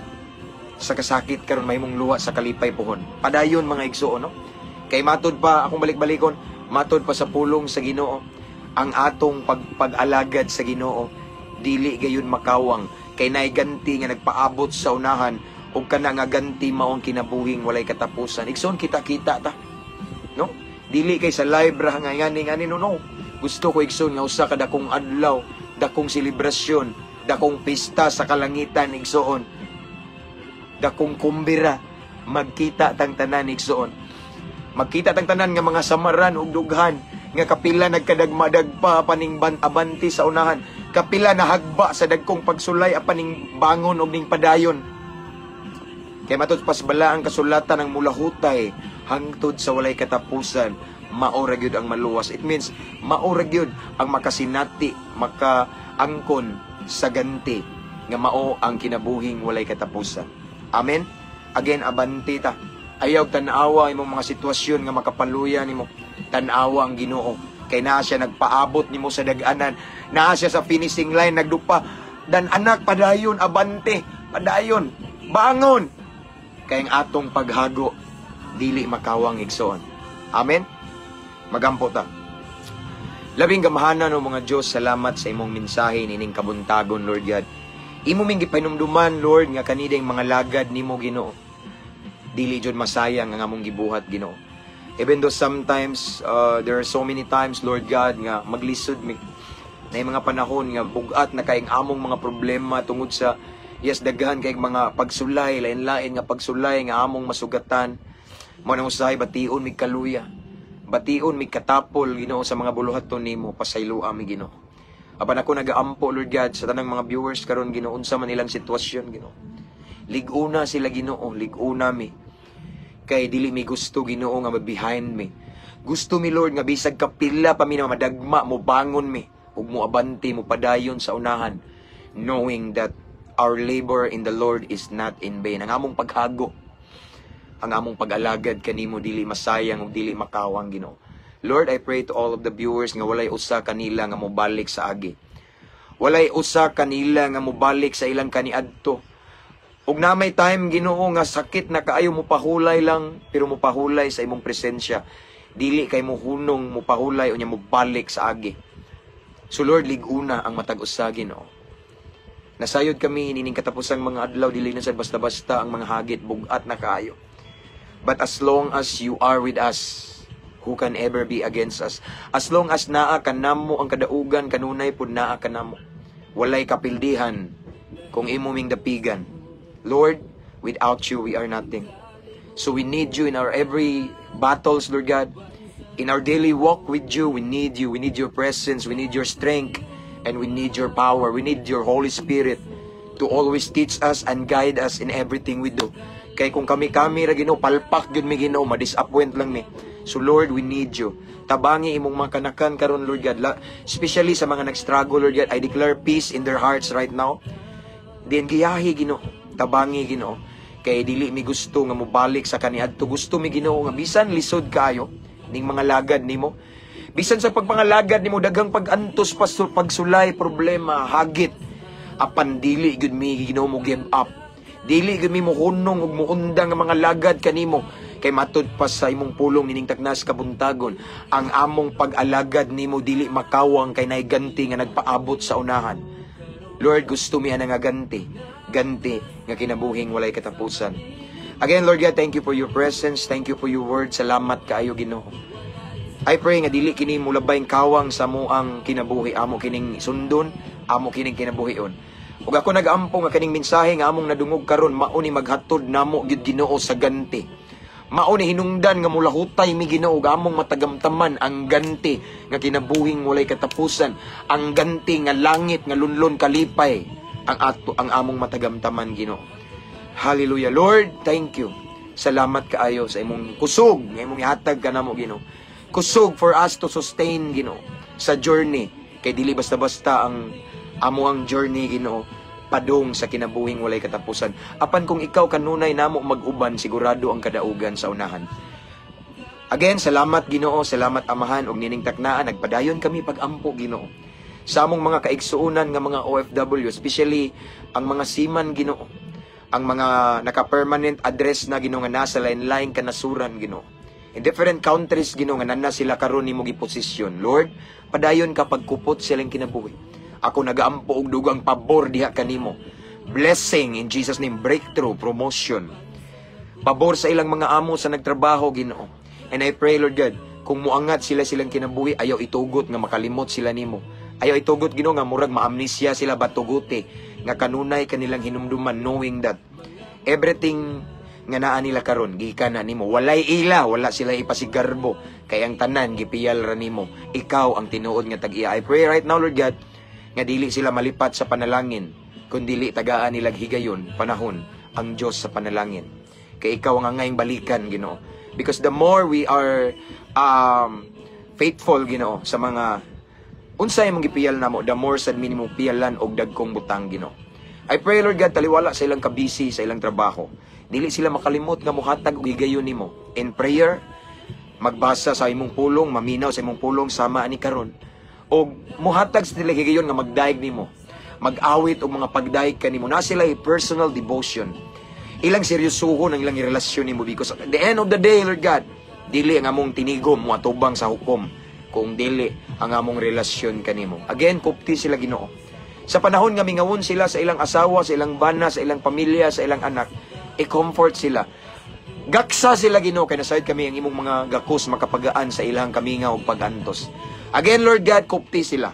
sa kasakit karon mahimong luha sa kalipay pohon. Padayon, mga igsoon, no? Kay matod pa akong balik-balikon, matod pa sa pulong sa Ginoo, ang atong pag-alagad sa Ginoo dili gayon makawang kay naay ganti nga nagpaabot sa unahan ug kana nga ganti mao ang kinabuhing walay katapusan. Igsoon, kita-kita ta. No? Dili kay sa live ra nga ngani ngani, no, no. Gusto ko, igsoon, nga usa ka dakong adlaw, dakong selebrasyon, dakong pista sa kalangitan, igsoon. Dakong kumbira, magkita tang tanan, igsoon. Magkita tang tanan nga mga samaran ug dughan nga kapila nagkadagmadag pa paning abanti sa unahan, kapila nahagba sa dagkong pagsulay apaning bangon og ning padayon. Kay matud pas balaang kasulatan, ang mulahutay hangtod sa walay katapusan mao ra gyud ang maluwas. It means mao ra gyud ang makasinati, makaangkon sa ganti nga mao ang kinabuhing walay katapusan. Amen. Again, abante ta. Ayaw tan-awa imong mga sitwasyon nga makapaluya nimo. Tan-awa ang Ginoo kay naa siya nagpaabot nimo sa dag-anan, naa siya sa finishing line nagdupa. Dan anak, padayon, abante, padayon, bangon, kay ang atong paghago dili makawang, igsoon. Amen. Magampo ta. Labing gamahanan o mga Diyos, salamat sa imong mensahe nining kabuntagon, Lord God. Imo ming gipanumduman, Lord, nga kanideng mga lagad nimo, Ginoo, dili jud masayang ang among gibuhat, Ginoo. Even though sometimes there are so many times, Lord God, nga maglisod mi na mga panahon nga bugat na kayong among mga problema tungod sa, yes, daghan kay mga pagsulay, lain-lain nga pagsulay nga among masugatan. Mo nang usahay bation mig kaluya. Bation mig katapol, Ginoo, sa mga buluhaton nimo, pasayloa mi, Ginoo. Apan ako nagaampo, Lord God, sa tanang mga viewers karon, Ginoo, unsa man ilang sitwasyon, Ginoo. Lig-una sila, Ginoo, lig-una mi. Kay dili mi gusto, Ginoo, nga behind mi. Gusto mi, Lord, nga bisag kapila pa mi na madagma, mo bangon mi ug mo abante, mo padayon sa unahan, knowing that our labor in the Lord is not in vain. Ang among paghago, ang among pag-alagad kanimo dili masayang ug dili makawang, Ginoo. Lord, I pray to all of the viewers nga walay usa kanila nga mobalik sa agi. Walay usa kanila nga mobalik sa ilang kaniadto. Ug na may time, Ginoo, nga sakit na kaayo, mopahulay lang, pero mopahulay sa imong presensya. Dili kay mohunong mopahulay unya mobalik sa agi. So Lord, lig-una ang matag usa, Ginoo. Nasayod kami nining katapusang mga adlaw, dili na sad basta-basta ang mga hagit, bugat na kaayo. But as long as you are with us, who can ever be against us? As long as naa kanamo ang kadaugan, kanunay pud naa kanamo. Walay kapildihan kung imo ming dapigan. Lord, without you we are nothing. So we need you in our every battles, Lord God. In our daily walk with you, we need you. We need your presence. We need your strength. And we need your power. We need your Holy Spirit to always teach us and guide us in everything we do. Kay kung kami-kami ra, Ginoo, palpak gyud mi, Ginoo, ma-disappoint lang mi. So Lord, we need you. Tabangi imong mga kanakan karon, Lord God. Especially sa mga nag-struggle, Lord God, I declare peace in their hearts right now. Then giyahi, Ginoo, tabangi, Ginoo. Kay dili mi gusto nga mobalik sa kaniadto. Gusto mi, Ginoo, nga bisan lisod kayo ning mga lagad nimo. Bisan sa pagpangalagad nimo daghang pag-antos, pagsulay, problema, hagit. Apan dili gyud mi, Ginoo, mo give up. Dili gyud mi mohunong ug muundang nga mga lagad kanimo kay matud pa sa imong pulong nining taknas kabuntagon, ang among pag-alagad nimo dili makawang kay naay ganti nga nagpaabot sa unahan. Lord, gusto mi ana nga ganti. Ganti nga kinabuhing walay katapusan. Again, Lord God, thank you for your presence. Thank you for your word. Salamat kaayo, Ginoo. I pray nga dili kini mulabayng kawang sa amoang kinabuhi. Amo kining sundon, amo kining kinabuhion. Ug ako nag-ampo nga kaning mensahe nga among nadungog karon mao ni maghatod namo gyud, Ginoo, sa ganti. Mao ni hinungdan nga mulahutay mi, Ginoo, ug among matagamtaman ang ganti nga kinabuhing walay katapusan, ang ganti nga langit nga lunlon kalipay ang ato ang among matagamtaman, Ginoo. Hallelujah. Lord, thank you. Salamat kaayo sa imong kusog nga imong ihatag kanamo, Ginoo. Kusog for us to sustain, Ginoo, sa journey kay dili basta-basta ang amo ang journey, Ginoo, padung sa kinabuhing walay katapusan. Apan kung ikaw kanunay namo mag-uban, sigurado ang kadaugan sa unahan. Again, salamat, Ginoo, salamat, Amahan, ug nining taknaan nagpadayon kami pag-ampo, Ginoo, sa among mga kaigsuonan nga mga OFW, especially ang mga seaman, Ginoo, ang mga naka-permanent address na, Ginoo, nga nasa lain-laing kanasuran, Ginoo. In different countries, Ginoo, nga nana sila karon nimo giposisyon. Lord, padayon ka pagkupot silang kinabuhi. Ako nagaampo og dugang pabor diha kanimo. Blessing in Jesus' name, breakthrough, promotion. Pabor sa ilang mga amo sa nagtrabaho, Ginoo. And I pray, Lord God, kung muangat sila silang kinabuhi, ayaw itugot nga makalimot sila nimo. Ayaw itugot, Ginoo, nga murag maamnesia sila batuguti nga kanunay kanilang hinumduman, knowing that everything nga naa nila karon gikan na nimo. Walay ila, wala sila ipasigarbo kay ang tanan gipiyal ra nimo. Ikaw ang tinuod nga tag-iya. I pray right now, Lord God, nga dili sila malipat sa panalangin kun dili tagaan nila higayon panahon ang Dios sa panalangin, kay ikaw ang angayng balikan, Ginoo, because the more we are faithful, Ginoo, sa mga unsay imong gipiyal namo, the more sad minimum piyalan og dagkong butang, Ginoo. I pray, Lord God, taliwala sa ilang kabisi sa ilang trabaho, dili sila makalimot nga muhatag og higayon nimo in prayer, magbasa sa imong pulong, maminaw sa imong pulong sama ani karon, og muhatag sa nila higayon nga magdayeg nimo, mag-awit og mga pagdayeg kanimo na sila personal devotion, ilang seryosohon ang ilang relasyon nimo, because at the end of the day, Lord God, dili ang among tinigom moatubang sa hukom kung dili ang among relasyon kanimo. Again, kupti sila, Ginoo, sa panahon nga mingawon sila sa ilang asawa, sa ilang bana, sa ilang pamilya, sa ilang anak. I-comfort sila. Gaksa sila, Ginoo, kay nasayod kami ang imong mga gakos makapagaan sa ilang kamingaw ug pagantos. Again, Lord God, kupti sila.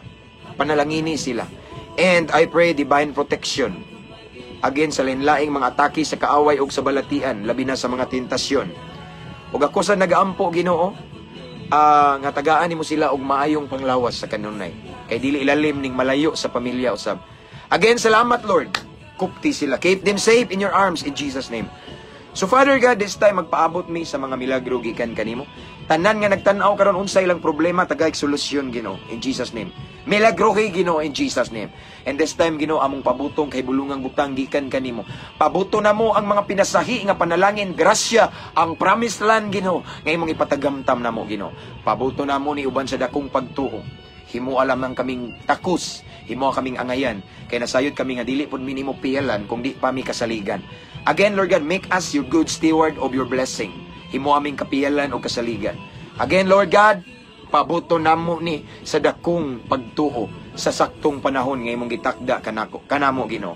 Panalangini sila. And I pray divine protection. Again, sa lain-laing mga atake sa kaaway ug sa balatian, labi na sa mga tentasyon. Ug ako sa nagaampo, Ginoo, nga tagaan nimo sila og maayong panglawas sa kanunay. Kay dili ilalim ning malayo sa pamilya usab. Again, salamat, Lord. Kupti sila. Keep them safe in your arms in Jesus' name. So Father God, this time magpaabot mi sa mga milagro gikan kanimo. Tanan nga nagtan-aw karon, unsa ilang problema, tagay solusyon, Ginoo, in Jesus' name. Milagrohi, Ginoo, in Jesus' name. And this time, Ginoo, among pabutong kay bulungang butang gikan kanimo. Pabuto namo ang mga pinasahi nga panalangin, grasya, ang promised land, Ginoo, nga imong ipatagamtam namo, Ginoo. Pabuto namo ni uban sa dakong pagtuo. Himo lamang kaming takos, himo kaming angayan, kay nasayod kami nga dili pud minimo piyalan kung di pa mi kasaligan. Again, Lord God, make us your good steward of your blessing. Himo aming kapiyalan o kasaligan. Again, Lord God, pabuto namo ni sa dakong pagtuo sa saktong panahon nga imong gitakda kanako kanamo, Ginoo.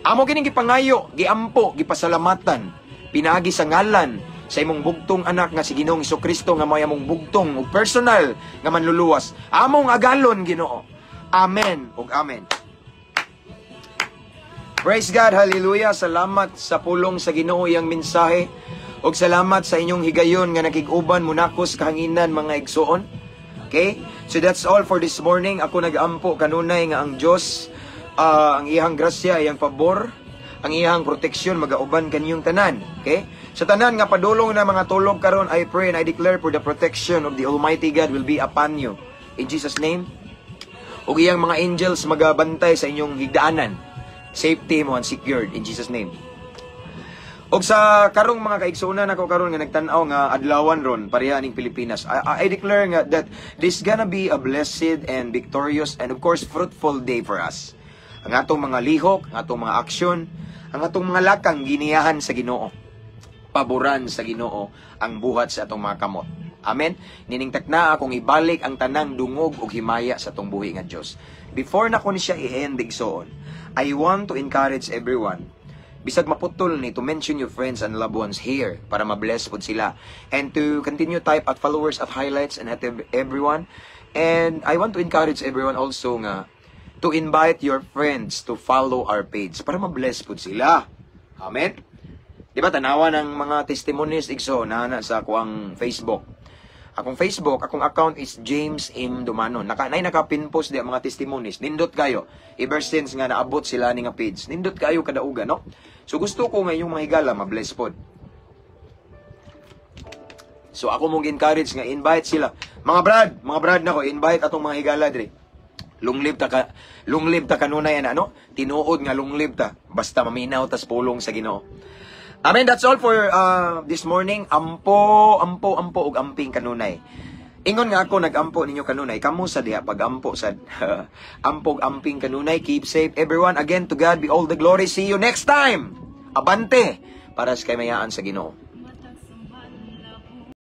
Amo kining gipangayo, giampo, gipasalamatan, pinaagi sa ngalan sa imong bugtong anak nga si Ginoong Kristo nga may among bugtong ug personal nga manluluwas. Among agalon, Ginoo. Amen ug amen. Praise God, hallelujah. Salamat sa pulong sa Ginoo, iyang mensahe. Ug salamat sa inyong higayon nga nakig-uban munakos kahanginan, mga igsuon. Okay? So that's all for this morning. Ako nag-ampo kanunay nga ang Dios, ang iyang grasya, iyang pabor, ang iyang proteksyon magauban kaninyong tanan. Okay? Sa tanan nga padulong na mga tulog karon, I pray and I declare for the protection of the Almighty God will be upon you. In Jesus' name. Ug iyang mga angels magabantay sa inyong higdaanan. Safety mo and secured in Jesus' name. Og sa karong mga kaigsuonan ako karon nga nagtan-aw nga adlawan ron pareha ning Pilipinas, I declare nga that this gonna be a blessed and victorious and, of course, fruitful day for us. Ang atong mga lihok, ang atong mga aksyon, ang atong mga lakang giniyahan sa Ginoo. Paboran sa Ginoo ang buhat sa atong mga kamot. Amen. Nining takna akong ibalik ang tanang dungog ug himaya sa atong buhi nga Dios. Before na ko ni siya i-end, igsoon, I want to encourage everyone, bisag maputol ni, to mention your friends and loved ones here para ma-bless pod sila and to continue type @followers, @highlights and @everyone. And I want to encourage everyone also nga to invite your friends to follow our page para ma-bless pod sila. Amen. Di ba tanawa ng mga testimonies, igso na na sa akuang Facebook? Akong Facebook, akong account is James M. Dumano. Nay naka-pin post di ang mga testimonies. Nindot kayo. Ever since nga naabot sila ni nga page. Nindot kayo kadauga, no? So gusto ko nga inyong mga higala ma-bless pod. So ako mong encourage nga invite sila. Mga brad nako, invite atong mga higala diri. Long live ta kanunay ana, no? Tinuod nga long live ta basta maminaw tas pulong sa Ginoo. Amen. That's all for this morning. Ampo, ampo, ampo ug amping kanunay. Ingon nga ako nagampo ninyo kanunay, kamo sa diha pagampo sa ampog amping kanunay. Keep safe, everyone. Again, to God be all the glory. See you next time. Abante para sa kaymayaan sa Ginoo.